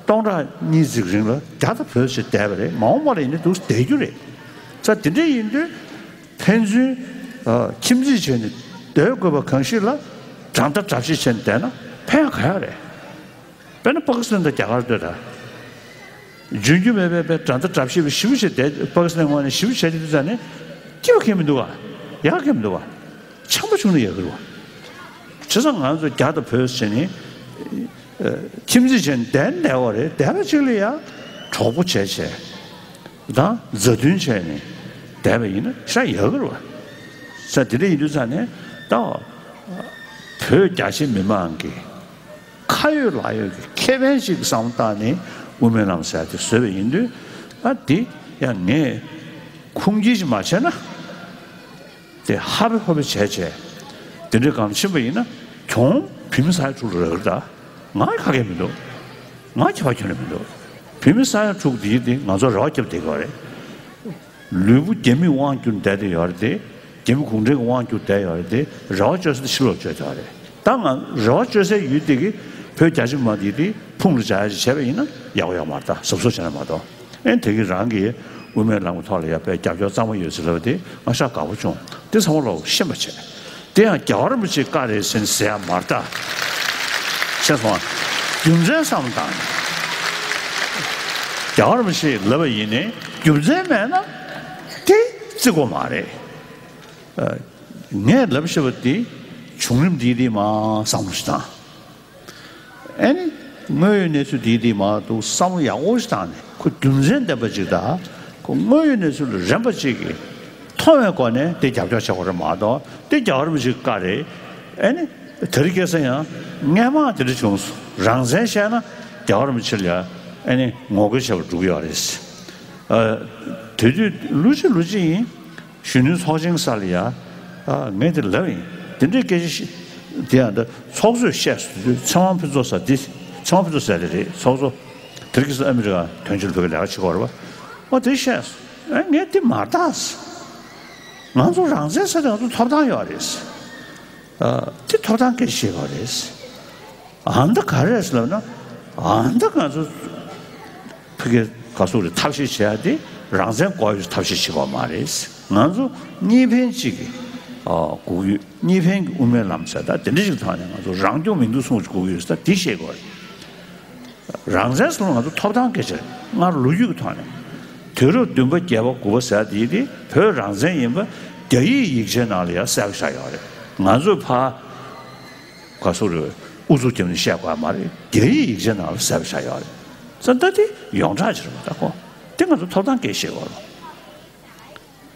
སྟོང་ཕྲག་གཉིས་ཙམ་རིང་ལ་རྒྱ་དང་བོད་བྱས་བསྡད་པ་རེད། མ་འོངས་པ་ལ་ཡིན་ན་འདུག་བསྡད་རྒྱུ་རེད། ས་དེ་འདྲ་ཡིན་དུས་ཕན་ཚུན་ཨ་ཁྱིམ་མཚེས་བྱས་ནས་སྡོད་དགོས་པ་གང་ཞིག་ལ་དགྲ་ཟླ་དགྲ་བཤེས་བྱས་ནས་བསྡད་ན་ཕན་ག་ཡག་རེད། དཔེར་ན་པ་ཀི་སི་ཐན་དང་རྒྱ་གར་ལྟོས་དང་། རྒྱུན་རྒྱུ་མེད་པའི་དཔེ་དགྲ་ཟླ་དགྲ་བཤེས་པ་ཞེ་པོ་ཅིག་བསྡད། པ་ཀི་སི་ཐན་ངོས་ནས་ཞེ་པོ་བྱས་ཏེ་དུས་ཙང་ནས་སྐྱིད་པ་གང་ཡང་མི་འདུག་ག་ཡག་གང་ཡང་མི་འདུག་ག་འཆམ་པོ་བྱུང་ན་ཡག་གི་རེད་བ། བྱས་ཙང་ང་ཚོ་རྒྱ་དང་བོད་ཟེར་ནས་ཨ་ཁྱིམ་མཚེས་བྱས་ནས་བསྡད་བསྡད་པ་རེད། བསྡད་པ་གཅིག་ལ་ཡང་གྲོགས་པོ་བྱས་བྱས་དང་མཛའ་མཐུན་བྱས་ནས་བསྡད་པ་ཡིན་ན་ཤ་ཡག་གི་རེད་བ། ས་དེ་འདྲ་ཡིན་དུས་ཙང་ནས་ད་བོད་རྒྱ་ཆེ་མི་མང་གི་ཁ་ཡོད་ལག་ཡོད་ཀྱི་ཁེ་ཕན་ཞིག་བསམ་བློ་བཏང་ནས་དབུ་མའི་ལམ་ཟེར་ཡ་དེ་བཟོས་པ་ཡིན་དུས། ཨ་དེ་ཡང་ངས་ཁུངས་སྐྱེལ་ཞིག་མ་བྱས་ན། དེ་ཧ་པེ་ཧོ་པེ་བྱས་བྱས་དེ་འདྲའི་སྒང་ཕྱིན་པ་ཡིན་ན་གྱོང་བོད་མི་ས་ཡ་དྲུག་ལ་རག་གི། ད་ང་ཁ་སྐད་མི་འདུག་ང་ཁྱད་པར་ཁྱོན་ནས་མི་འདུག་བོད་མི་ས་ཡ་དྲུག་དེ་དེ་ང་ཚོ་རེ་བ་བརྒྱབ་བསྡད་ཀྱི་ཡོད་རེད། ལུས་པོ་རྒྱ་མིས་དབང་བསྒྱུར་བསྡད་དེ་ཡོད་རེད་དེ། རྒྱ་མི་གུང་ཁྲན་གྱིས་དབང་བསྒྱུར་བསྡད་ཡོད་རེད་དེ། རེ་བ་བཅོལ་ས་དེ་ཕྱི་ལོགས་བཅོལ་བསྡད་ཡོད་རེད། ད་ང་རེ་བ་བཅོལ་སའི་ཡུལ་དེ་གི་བོད་རྒྱ་ཆེ་མི་མང་དེ་དེ་ཕུང་ལ་བྱ་ཡ་ཅིག་བྱས་པ་ཡིན་ན་ཡག་པོ་ཡོད་མ་རེད། ད་གཟབ་གཟབ་བྱས་ན་མ་གཏོགས། ཨེ་དེ་གི་རང་གི་དབུ་མའི་ལམ་གྱི་ཐོག་ལ་ཡ་དཔེ་རྒྱབ་སྐྱོར་གཙང་མ་ཡོད་ཟེར་ལབ་དེ་ང་ཤ་དགའ་པོ་བྱུང་། དེ་ཚང་མ་ལོག་ཤེས་པ་བྱས། དེ་ཡང་རྒྱལ་བ་རིན་པོ་ཆེའི་བཀའ་རེད་ཟེར་ནས་ཟེར་ཡ་མ་རེད་ད། ཤེས་སོང་ང་། རྒྱུ་མཚན་བསམ་བློ་བཏང་ནས། རྒྱལ་བ་རིན་པོ་ཆེས་ལབ་པ་ཡིན་ནའི་རྒྱུ་མཚན་མེད་ན་དེ་བརྩི་དགོས་མ་རེད། ཨ་ངས་ལབ་ཤེས་པ་དེ་བྱུང་རིམ་དེ་དེ་མ་བསམ་བློ་ཞིག་བཏང་། ཨེ་ནི་དངོས་ཡོད་གནས་ཚུལ་དེ་དེ་མ་གཏོགས་བསམ་བློ་ཡག་པོ་ཞིག་བཏང་ནས་ཁོ་རྒྱུ་མཚན་ལྡན་པ་ཅིག་དང་། ཁོ་དངོས་ཡོད་གནས་ཚུལ་ལ་རན་པ་ཅིག་གིས་མཐོང་བའི་སྒོ་ནས་དེ་རྒྱབ་སྐྱོར་བྱེད་དགོས་རེད་མ་གཏོགས། དེ་རྒྱལ་བ་རིན་པོ་ཆེའི་བཀའ་རེད། ཨེ་ནི་དེ་རིང་ཁ་སང་ཡང་སྔན་མ་དེ་འདྲ་བྱུང་སོང་། རང་བཙན་བཤད་ན་རྒྱལ་བ་རིན་པོ་ཆེ་ལ་ཡང་ཨེ་ནི་ངོ་རྒོལ་བྱེད་པར་འགྲོ་གི་ཡོད་རེད། ཨ་དེ་དུས་ལོ་གཅིག་ལོ་གཅིག་ཡིན། གཞོན་ནུའི་ཚོགས་ཆེན་གྱི་སར་ལ་ཡ། ཨ་ངས་དེ་ལབ་ཡིན། དེ་འདྲའི་སྐད་ཆ་ཞིག་དེ་ཡང་འདི་ཚོགས་གཙོས་བཤད་སོང་དུས་ཚེ་དབང་ཕུན་ཚོགས་ཟེར་འདི། ཚེ་དབང་ཕུན་ཚོགས་ཟེར་དེ་རེད། ཚོགས་གཙོ་དེ་རིང་ཁ་སང་ཨ་མི་རི་ཀ་དོན་གཅོད་ལ་ཕེབས་ཀྱི་ལས་ཀ་བྱེད་ཀྱི་ཡོད་རེད་པ། ཨོ་དེ་བཤད་སོང་། ཨ་ངས་དེ་མ་རེད་ད། ང་ཚོ་རང་བཙན་ཟེར་དེ་ང་ཚོ་ཐོབ་ཐང་ཡོད་རེད། ཨ་དེ་ཐོབ་ཐང་སྐད་ཆ་བཤད་ཀྱི་ཡོད་རེད། ཨ་མདའ་ག་རེ་རེད་ཟེར་ལབ་ན། ཨ་མདའ་ང་ཚོ་ཕ་གི་ག་ཟེར་རེད། ཐབས་ཤེས་བྱེད་ཡ་དེ་རང་བཙན་དགོས་ཡོད་ཐབས་ཤེས་བྱེད་དགོས་མ་རེད། ང་ཚོ་གཉིས་ཕན་གཅིག་གི་ཨ་དགོས་ཀྱི་ཡོད། གཉིས་ཕན་གྱི་དབུ་མའི་ལམ་ཟེར་ད་དེ་འདྲ་ཞིག་ཐོག་ནས་ང་ཚོ་རང་སྐྱོང་མིང་འདོགས་སྲུང་བ་ཞིག་དགོས་ཀྱི་ཡོད་ཟེར་ད་དེ་བཤད་དགོས་རེད། རང་བཙན་ཟེར་ན་ང་ཚོ་ཐོབ་ཐང་སྐད་ཆ་རེད། སྔར་ལོ་རྒྱུས་ཀྱི་ཐོག་ནས་དུས་རབས་བདུན་པ་བརྒྱད་པ་དགུ་པ་ཟེར་དེ་དེ་བོད་རང་བཙན་ཡིན་པ་རྒྱ་ཡིག་ཡིག་ཆའི་ནང་ལ་ཡང་གསལ་པོ་ཆགས་ཡོད་རེད། ང་ཚོས་ཕར་ག་ཟེར་རེད། ཨུ་ཚུགས་བརྒྱབ་ནས་བཤད་དགོས་མ་རེད། རྒྱ་ཡིག་ཡིག་ཆའི་ནང་ལ་གསལ་པོ་ཆགས་ཡོད་རེད། ས་ད་དེ་ཡོངས་གྲགས་ཅིག་རེད་པ། ད་ཁོ་དེ་ང་ཚོ་ཐོབ་ཐང་སྐད་ཆ་བཤད་དགོས་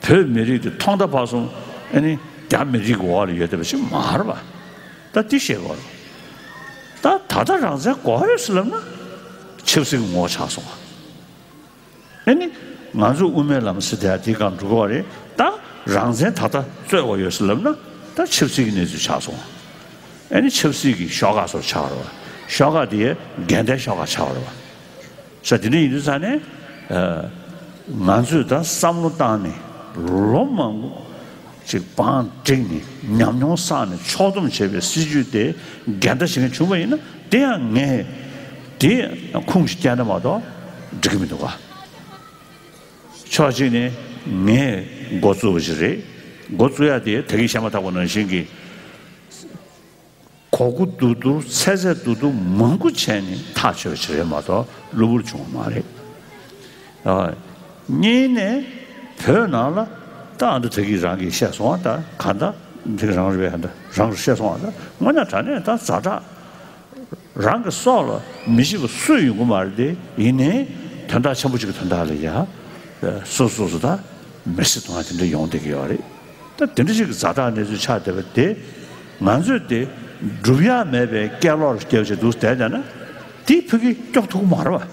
རེད། བོད་མི་རིགས་དེ་ཐོག་མཐའ་བར་གསུམ་ཨ་ནི་རྒྱ་མི་རིགས་ཀྱི་འོག་ལ་ཡོད་བསྡད་པ་ཞིག་མ་རེད་པ། ད་དེ་བཤད་དགོས་རེད། ད་ད་ལྟ་རང་བཙན་དགོས་ཡོད་ཟེར་ལབ་ན་ཆབ་སྲིད་ཀྱི་ངོ་བོ་ཆགས་སོང་བ། ཨ་ནི་ང་ཚོ་དབུ་མའི་ལམ་ཟེར་དེ་དེའི་སྒང་འགྲོ་གི་ཡོད་རེད། ད་རང་བཙན་ད་ལྟ་རྩོད་དགོས་ཡོད་ཟེར་ལབ་ན་ད་ཆབ་སྲིད་ཀྱི་གནས་ཚུལ་ཆགས་སོང་བ། ཨ་ནི་ཆབ་སྲིད་ཀྱི་ཤོག་ཁག་སོགས་ཆགས་རེད་པ། ཤོག་ཁག་དེ་འགལ་ཟླའི་ཤོག་ཁག་ཆགས་རེད་པ། ས་དེ་འདྲ་ཡིན་དུས་ཙང་ནས་ཨ་ང་ཚོས་ད་བསམ་བློ་བཏང་ནས་ལོ་མང་པོ་ཅིག་བང་བསྒྲིགས་ནས་ཉམས་མྱོང་བསགས་ནས་ཕྱོགས་བསྡོམས་བྱས་པའི་སྲིད་ཇུས་དེ་འགལ་ཟླ་བྱེད་མཁན་བྱུང་བ་ཡིན་ན་དེ་ཡང་ངས་དེ་ཁུངས་ཤིག་བསྐྱལ་ན་མ་གཏོགས་འགྲིག་གི་མི་འདུག་ག་ཕྱོགས་གཅིག་ནས་ངས་འགོ་བཙུགས་པ་ཞིག་རེད། འགོ་བཙུགས་ཡ་དེ་ད་གིན་བཤད་མ་ཐག་པ་ནང་བཞིན་གྱི་གོ་དགུ་བདུན་སྡུར་ཚད་ཚད་བསྡུར་བསྡུར་མང་པོ་བྱས་ནས་ཐག་ཆོད་པ་ཞིག་རེད་མ་གཏོགས་གློ་བུར་བྱུང་བ་མ་རེད། ཨ། གཉིས་ནས་བོད་ནང་ལ་ད་ཨ་འདྲ་ད་གིན་རང་གིས་བཤད་སོང་བ། ད་ག་ད་འདི་རང་རེད་པས། ད་རང་གིས་བཤད་སོང་བ། ད་དངོས་གནས་དྲང་གནས་ད་ཛ་དྲག་རང་གི་སྲོག་ལ་མི་ཤི་བ་སུ་ཡོང་གི་མ་རེད་དེ། ཡིན་ནའི་དོན་དག་ཆེན་པོ་གཅིག་གི་དོན་དག་ལ་ཡ་སོ་སོ་སོ་ད་མེར་སྲེག་གཏོང་ཡ་དེ་འདྲ་ཡོང་བསྡད་ཀྱི་ཡོད་རེད། ད་དེ་འདྲ་ཞིག་གི་ཛ་དྲག་གནས་ཚུལ་ཆགས་བསྡད་པ་དེ་ང་ཚོས་དེ་སྒྲུབ་ཡ་མེད་པའི་སྐད་ལོག་རྒྱབ་བྱས་འདུག་བསྡད་བསྡད་ན་དེ་ཕ་གིར་སྐྱོབ་ཐུབ་ཀྱི་མ་རེད་པ།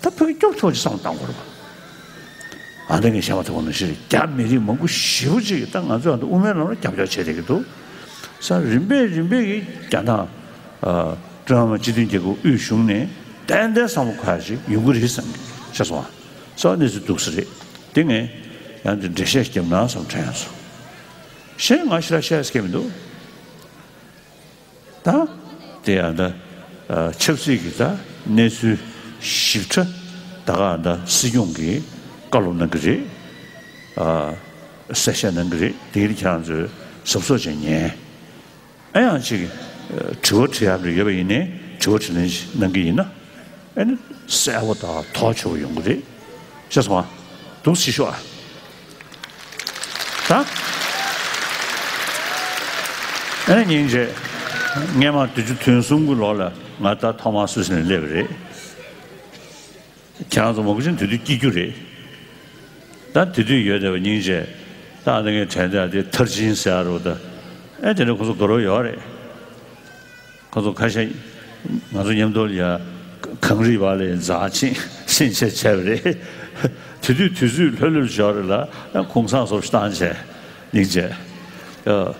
ད་ཕ་གིར་སྐྱོབ་ཐུབ་ཅིག་བསམ་བློ་བཏང་དགོས་རེད་པ། ཨ་ད་ངས་བཤད་མ་ཐུབ་པ་ནང་བཞིན་རེད། རྒྱ་མི་རིགས་མང་པོ་ཞེ་པོ་ཅིག་གིས་ད་ང་ཚོ་ཨ་ད་དབུ་མའི་ལམ་ལ་རྒྱབ་སྐྱོར་བྱས་བསྡད་ཀྱི་འདུག་ས། རིམ་པས་རིམ་པས་ཀྱིས་རྒྱ་ནག་ཨ་ཀྲུང་ཧྭ་མི་དམངས་སྤྱི་མཐུན་རྒྱལ་ཁབ་དབུས་གཞུང་ནས་ཏན་ཏན་བསམ་བློ་འཁོར་ཡ་ཅིག་ཡོང་གི་རེད་བསམ་གྱི་ཤེས་སོང་ཨ། ས་གནས་ཚུལ་འདུག་ས་རེད། དེ་ངས་ཡང་དེ་འགྲེལ་བཤད་བརྒྱབ་ན་བསམ་དྲན་ཡོང་སོང་། གཞན་ང་ཞེ་དྲག་བཤད་ཡ་མི་འདུག་ད་དེ་ཡང་ད་ཨ་ཆབ་སྲིད་ཀྱི་ད་གནས་ཚུལ་ཞིབ་ཕྲ་ད་ག་ད་སྲིད་སྐྱོང་གིས་བཀའ་སློབ་གནང་གི་རེད། ཨ་གསལ་བཤད་གནང་གི་རེད། དེ་ཡིན་ཁྱེད་རང་ཚོས་གཟབ་གཟབ་བྱས་ཉན། ཨ་ཡང་ཅིག་ཨ་དྲི་བ་དྲི་ཡག་རེ་ཡོད་པ་ཡིན་ནའི་དྲི་བ་དྲིས་ལན་ཞིག་གནང་གི་ཡིན་ན། ཨ་ནི་གསལ་པོ་དང་ཐོག་ཆེ་བོ་ཡོང་གི་རེད། ཤེས་སོང་ཨ། འདུག་སེ་ཤོག་ཨ། ད་ཨ་ནི་སྙིང་རྗེ། སྔས་མ་བདུན་ཅུ་དོན་གསུམ་གྱི་ལོ་ལ་ང་ད་ཐོག་མར་སུད་སི་ནས་སླེབས་པ་རེད། ཁྱེད་རང་ཚོ་མང་པོ་ཅིག་དེ་དུས་སྐྱེས་རྒྱུ་རེད། ད་དེ་དུས་ཡོད་བསྡད་པ་སྙིང་རྗེ། ད་ཨ་ནི་ངས་དྲན་བསྡད་དེ་མཐར་ཕྱིན་ཟེར་ཡ་རེད་པ། ད་ཨེ་དེ་ནས་ཁོ་ཚོ་དགའ་རོགས་ཡོད་རེད། ཁོ་ཚོ་ཁ་ཤས་ང་ཚོ་མཉམ་དུ་ལ་ཡ་གངས་རི་བ་ལས་འཛེགས་ཕྱིན་ཕྱིན་ཆད་བྱས་པ་རེད། དེ་དུས་དུས་ཚོད་ལྷོད་ལྷོད་ཞོར་རེད་ལ། ཨ་གུང་སེང་སོགས་བཏང་བྱས་སྙིང་རྗེ། ཨ་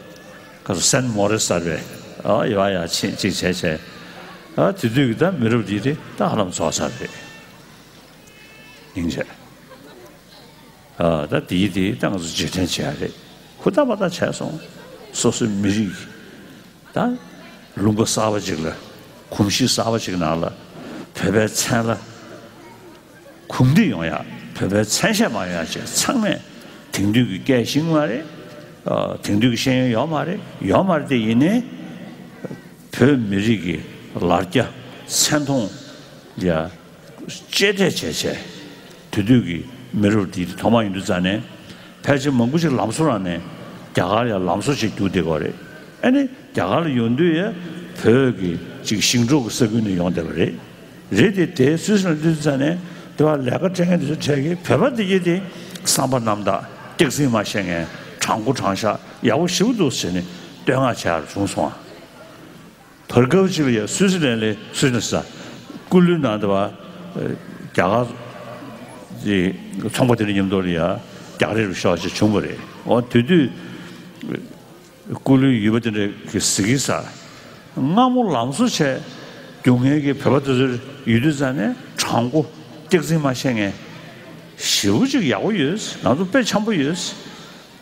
ག་ཚོད་སེན་མོ་རེ་ཟེར་བས། ཨ་ཡ་ཡ་ཕྱིན་ཅིག་བྱས་བྱས། ཨ་དེ་དུས་ཀྱི་ད་མི་རབས་འདི་དེ་ད་ཧ་ལམ་རྫོགས་ཚར་རེད། སྙིང་རྗེ། ཨ་ད་དེའི་དེ་ད་ང་ཚོ་རྗེས་དྲན་བྱེད་ཡ་རེད། ཧུར་ཐག་པ་ཐག་བྱས་སོང་། སོ་སོའི་མི་རིགས་ཀྱི་ད་ལུང་པ་གསར་པ་ཅིག་ལ། གོམས་གཤིས་གསར་པ་ཅིག་ནང་ལ་བོད་པའི་མཚན་ལ་གོམས་འདྲིས་ཡོང་ཡ། བོད་པའི་མཚན་ཤས་མ་ཡོང་ཡ་བྱས། ཚང་མས་དེང་དུས་ཀྱི་སྐད་ཤེས་ཀྱི་མ་རེད། ཨ་དེང་དུས་ཀྱི་ཤེས་ཡོན་ཡོད་མ་རེད། ཡོད་མ་རེད་དེ་ཡིན་ནའི་བོད་མི་རིགས་ཀྱི་ལ་རྒྱ་མཚན་མཐོང་ཡ། གཅེས་སྤྲས་བྱས་བྱས། དེ་དུས་ཀྱི་མི་རབས་འདི་ཐོག་མ་ཡིན་དུས་ཙང་ནས་ཕལ་ཆེར་མང་པོ་ཞིག་ལམ་བཟོ་རང་ནས་རྒྱ་གར་ལ་ལམ་བཟོ་བྱེད་རྒྱུ་དེ་གོ་རེད། ཨ་ནི་རྒྱ་གར་ལ་ཡོང་དུས་ཡ་བོད་ཀྱི་ཅིག་ཞིང་འབྲོག་གི་ས་ཁུལ་ནས་ཡོང་བསྡད་པ་རེད། རེད་དེ་དེ་སུད་སི་ལ་སླེབས་དུས་ཙང་ནས་དེ་བ་ལས་ཀ་སྤྲད་མཁན་དེ་ཚོ་གྲས་ཀྱིས་བོད་པ་དེ་གྱད་དེ་བསམ་པ་རྣམ་དག་སྐྱག་རྫུན་མ་བཤད་མཁན་དྲང་པོ་དྲང་བཞག་ཡག་པོ་ཞེ་པོ་འདུག་ཟེར་ནས་བསྟོད་བསྔགས་བྱས་པ་བྱུང་སོང་ཨ། བར་སྐབས་ཅིག་ལ་ཡ་སུད་སི་ལན་ལས་སུད་སི་ནས་ས་སྐུ་ལུས་ནང་དུ་བ་རྒྱ་གར་གྱི་ཚོང་པ་དེ་འདྲ་མཉམ་དུ་ལ་ཡ་རྒྱག་རེས་རུ་ཤོག་ཅེས་བྱུང་བ་རེད། འོ་དེ་དུས་སྐུ་ལུས་ཡུལ་པ་དེ་འདྲ་གི་གཟིགས་ས་སྔ་མོ་ལམ་བཟོ་བྱས་རྒྱུག་མཁན་གྱི་བོད་པ་དེ་ཚོར་ཡོད་དུས་ཙང་ནས་དྲང་པོ་སྐྱག་རྫུན་མ་བཤད་མཁན་ཞེ་པོ་ཅིག་ཡག་པོ་ཡོད། ང་ཚོ་དཔེ་འཆམ་པོ་ཡོད།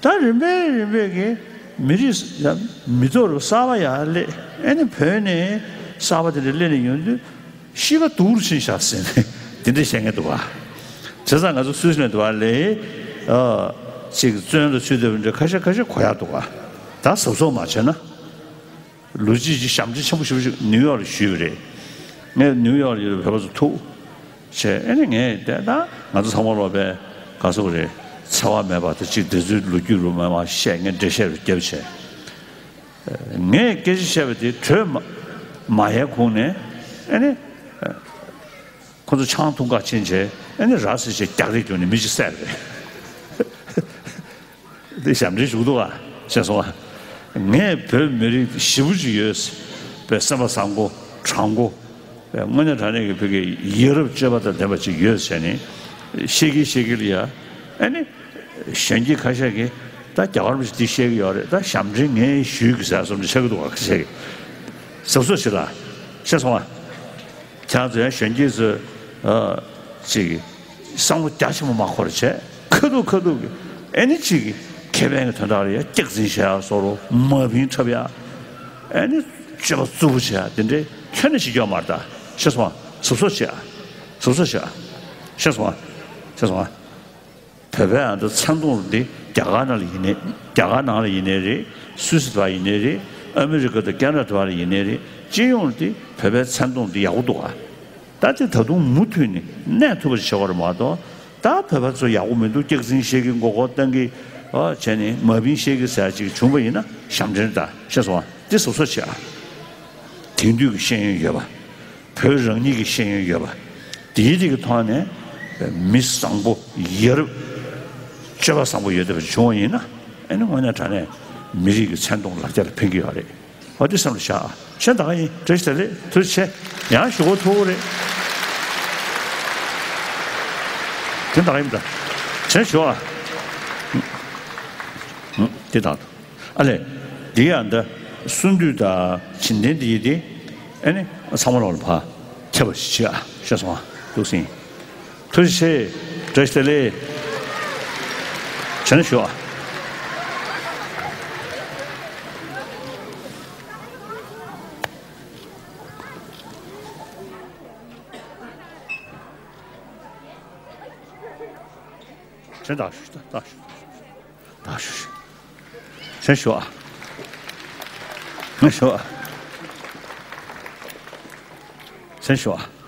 ད་རིམ་པས་རིམ་པས་ཀྱི་མི་རིགས་ཡང་མི་ཐོག་རུ་གསར་པ་ཡར་སླེབས། ཨེ་ནི་བོད་ནས་གསར་པ་དེ་འདྲ་སླེབས་ནས་ཡོང་དུས་གཤིས་ཀ་སྡུག་རུ་ཕྱིན་ཤག་ཟེར་ནས་དེ་འདྲ་བཤད་མཁན་འདུག་ག་བྱས་ཙང་ང་ཚོ་སུད་སི་ནས་འདུག་ག་ལས་ཨ་ཅིག་བཙོན་ལ་ཚུད་བསྡད་པ་འདྲ་ཁ་ཤས་ཁ་ཤས་གོ་ཡག་འདུག་ག་ད་གཟབ་གཟབ་མ་བྱས་ན། ལོ་རྒྱུས་ཀྱི་ཞབས་འདྲེན་ཆེན་པོ་ཞེ་པོ་ཞིག་ནིའུ་ཡོག་ལ་ཞུས་པ་རེད། ངས་ནིའུ་ཡོག་ལ་ཡོད་པའི་བོད་པ་ཚོ་ཐུག་བྱས། ཨེ་ནི་ངས་བལྟས་ན་ང་ཚོ་ཚང་མ་ལོག་པའི་ག་ཚོད་རེད། འཚེ་བ་མེད་པ་དང་གཅིག་དེ་ཚོའི་ལོ་རྒྱུས་ལོ་མ་མ་བཤད། ངས་འགྲེལ་བཤད་རུ་བརྒྱབ་བྱས། ངས་སྐད་ཆ་བཤད་པ་དེ་གྲོས་མ་མ་ཡལ་གོང་ནས་ཨེ་ནི་ཁོ་ཚོ་ཆང་འཐུང་ག་ཕྱིན་བྱས་ཨེ་ནི་ར་བཟི་བྱས་རྒྱག་རེས་བྱུང་ནས་མི་གཅིག་བསད་པ་རེད། འདི་ཞབས་འདྲེན་ཞུ་གི་འདུག་ག་ཤེས་སོང་ང་། ངས་བོད་མི་རིགས་ཞེ་པོ་ཅིག་ཡོད་པའི་སེམས་པ་བཟང་པོ་དྲང་པོ། དངོས་གནས་དྲང་གནས་ཀྱི་བོད་ཀྱི་ཡ་རབས་སྤྱོད་པ་དང་ལྡན་པ་ཅིག་ཡོད་ཟེར་ནས་བཤད་ཀྱི་བཤད་ཀྱི་ལ་ཡ། ཨ་ནི་གཞོན་སྐྱེས་ཁ་ཤས་ཀྱིས་ད་རྒྱ་གར་མི་ཞིག་འདི་བཤད་ཀྱི་ཡོད་རེད། ད་ཞབས་འདྲེན་ངས་ཞུས་ཀྱི་ཟེར་བསམ་ནས་ཆགས་ཀྱི་འདུག་ག་ཁ་ཤས་ཀྱིས། གཟབ་གཟབ་བྱེད་ལ། ཤེས་སོང་ང་། ཁྱེད་ཚོ་ཡང་གཞོན་སྐྱེས་ཚོས་ཨ་ཅིག་བསམ་བློ་རྒྱ་ཆེན་པོ་མ་འཁོར་བྱས། ཁ་ཐུག་ཁ་ཐུག་གི་ཨེ་ནི་ཅིག་ཁེ་ཕན་གྱི་དོན་དག་ལ་ཡ་སྐྱག་རྫུན་བཤད་ཡ་བཟོ་འདྲ། མ་བིན་འཁྲབ་ཡ། ཨེ་ནི་སྤྱོད་པ་རྩུབ་པོ་བྱེད་ཡ་དེ་འདྲའི་ཁྱོན་ནས་བྱེད་རྒྱུ་མ་རེད་ད། ཤེས་སོང་ང་། གཟབ་གཟབ་བྱེད་ཡ། གཟབ་གཟབ་བྱེད་ཡ། ཤེས་སོང་ང་། ཤེས་སོང་ང་། བོད་པའི་ཨ་ད་མཚན་མཐོང་འདི་རྒྱ་གར་ནང་ལ་ཡིན་ནའི་རྒྱ་གར་ནང་ལ་ཡིན་ནའི་རེད། སུད་སི་དུ་བ་ཡིན་ནའི་རེད། ཨ་མི་རི་ཀ་དང་ཁེ་ན་ཌ་དུ་བ་ལ་ཡིན་ནའི་རེད། སྤྱི་ཡོངས་འདི་བོད་པའི་མཚན་མཐོང་འདི་ཡག་པོ་འདུག་ག་ད་དེ་ད་དུང་མུ་མཐུད་ནས་གནས་ཐུབ་པ་ཞིག་བྱེད་དགོས་རེད་མ་གཏོགས། ད་བོད་པ་ཚོ་ཡག་པོ་མི་འདུག་སྐྱག་རྫུན་བཤད་ཀྱི་མགོ་སྐོར་གཏོང་གི་ཨ་བྱས་ནས་མ་བིན་བཤད་ཀྱི་ཟེར་ཡ་ཅིག་བྱུང་བ་ཡིན་ན་ཞབས་འདྲེན་ད། ཤེས་སོང་ང་། འདི་གཟབ་གཟབ་བྱེད་ཨ། དེང་དུས་ཀྱི་ཤེས་ཡོན་ཡོད་པ། བོད་རང་ཉིད་ཀྱི་ཤེས་ཡོན་ཡོད་པ། དེའི་རིགས་ཀྱི་ཐོག་ནས་མི་བཟང་པོ་ཡ་རབས་སྤྱོད་པ་བཟང་པོ་ཡོད་བསྡད་པ་བྱུང་བ་ཡིན་ན། ཨ་ནི་དངོས་གནས་དྲང་གནས་མི་རིགས་ཀྱི་མཚན་མཐོང་ལ་རྒྱ་ལ་ཕན་གྱི་ཡོད་རེད། འོ་དེ་བསམ་བློ་བཞག་ཨ། ཆེ་ད་ག་ཡིན། བཀྲ་ཤིས་བདེ་ལེགས། ཐུགས་རྗེ་ཆེ། ཡང་ཞུ་གོ་ཐུག་རེད། དེ་ད་ག་ཡིན་ད། དྲན་ཞུ་ཨ། ཨ། དེ་དང་། ཨ་ལས། འདི་ཡང་འདི། གསུང་དུས་དང་བྱིན་ལྡན་འདི་ཡི་དེ། ཨ་ནི་ཚང་མ་ལོག་ལ་ཕར་ཁྱབ་པ་ཞིག་བྱེད་ཨ། ཤེས་སོང་ཨ། འདུག་སེ་ཡིན། ཐུགས་རྗེ་ཆེ། བཀྲ་ཤིས་བདེ་ལེགས། དྲན་ཞུ་ཨ། དྲན་བདག་ཞུ་བདག་ཞུ་བདག་ཞུ་བདག་ཞུ། དྲན་ཞུ་ཨ། དྲན་ཞུ་ཨ། དྲན་ཞུ་ཨ།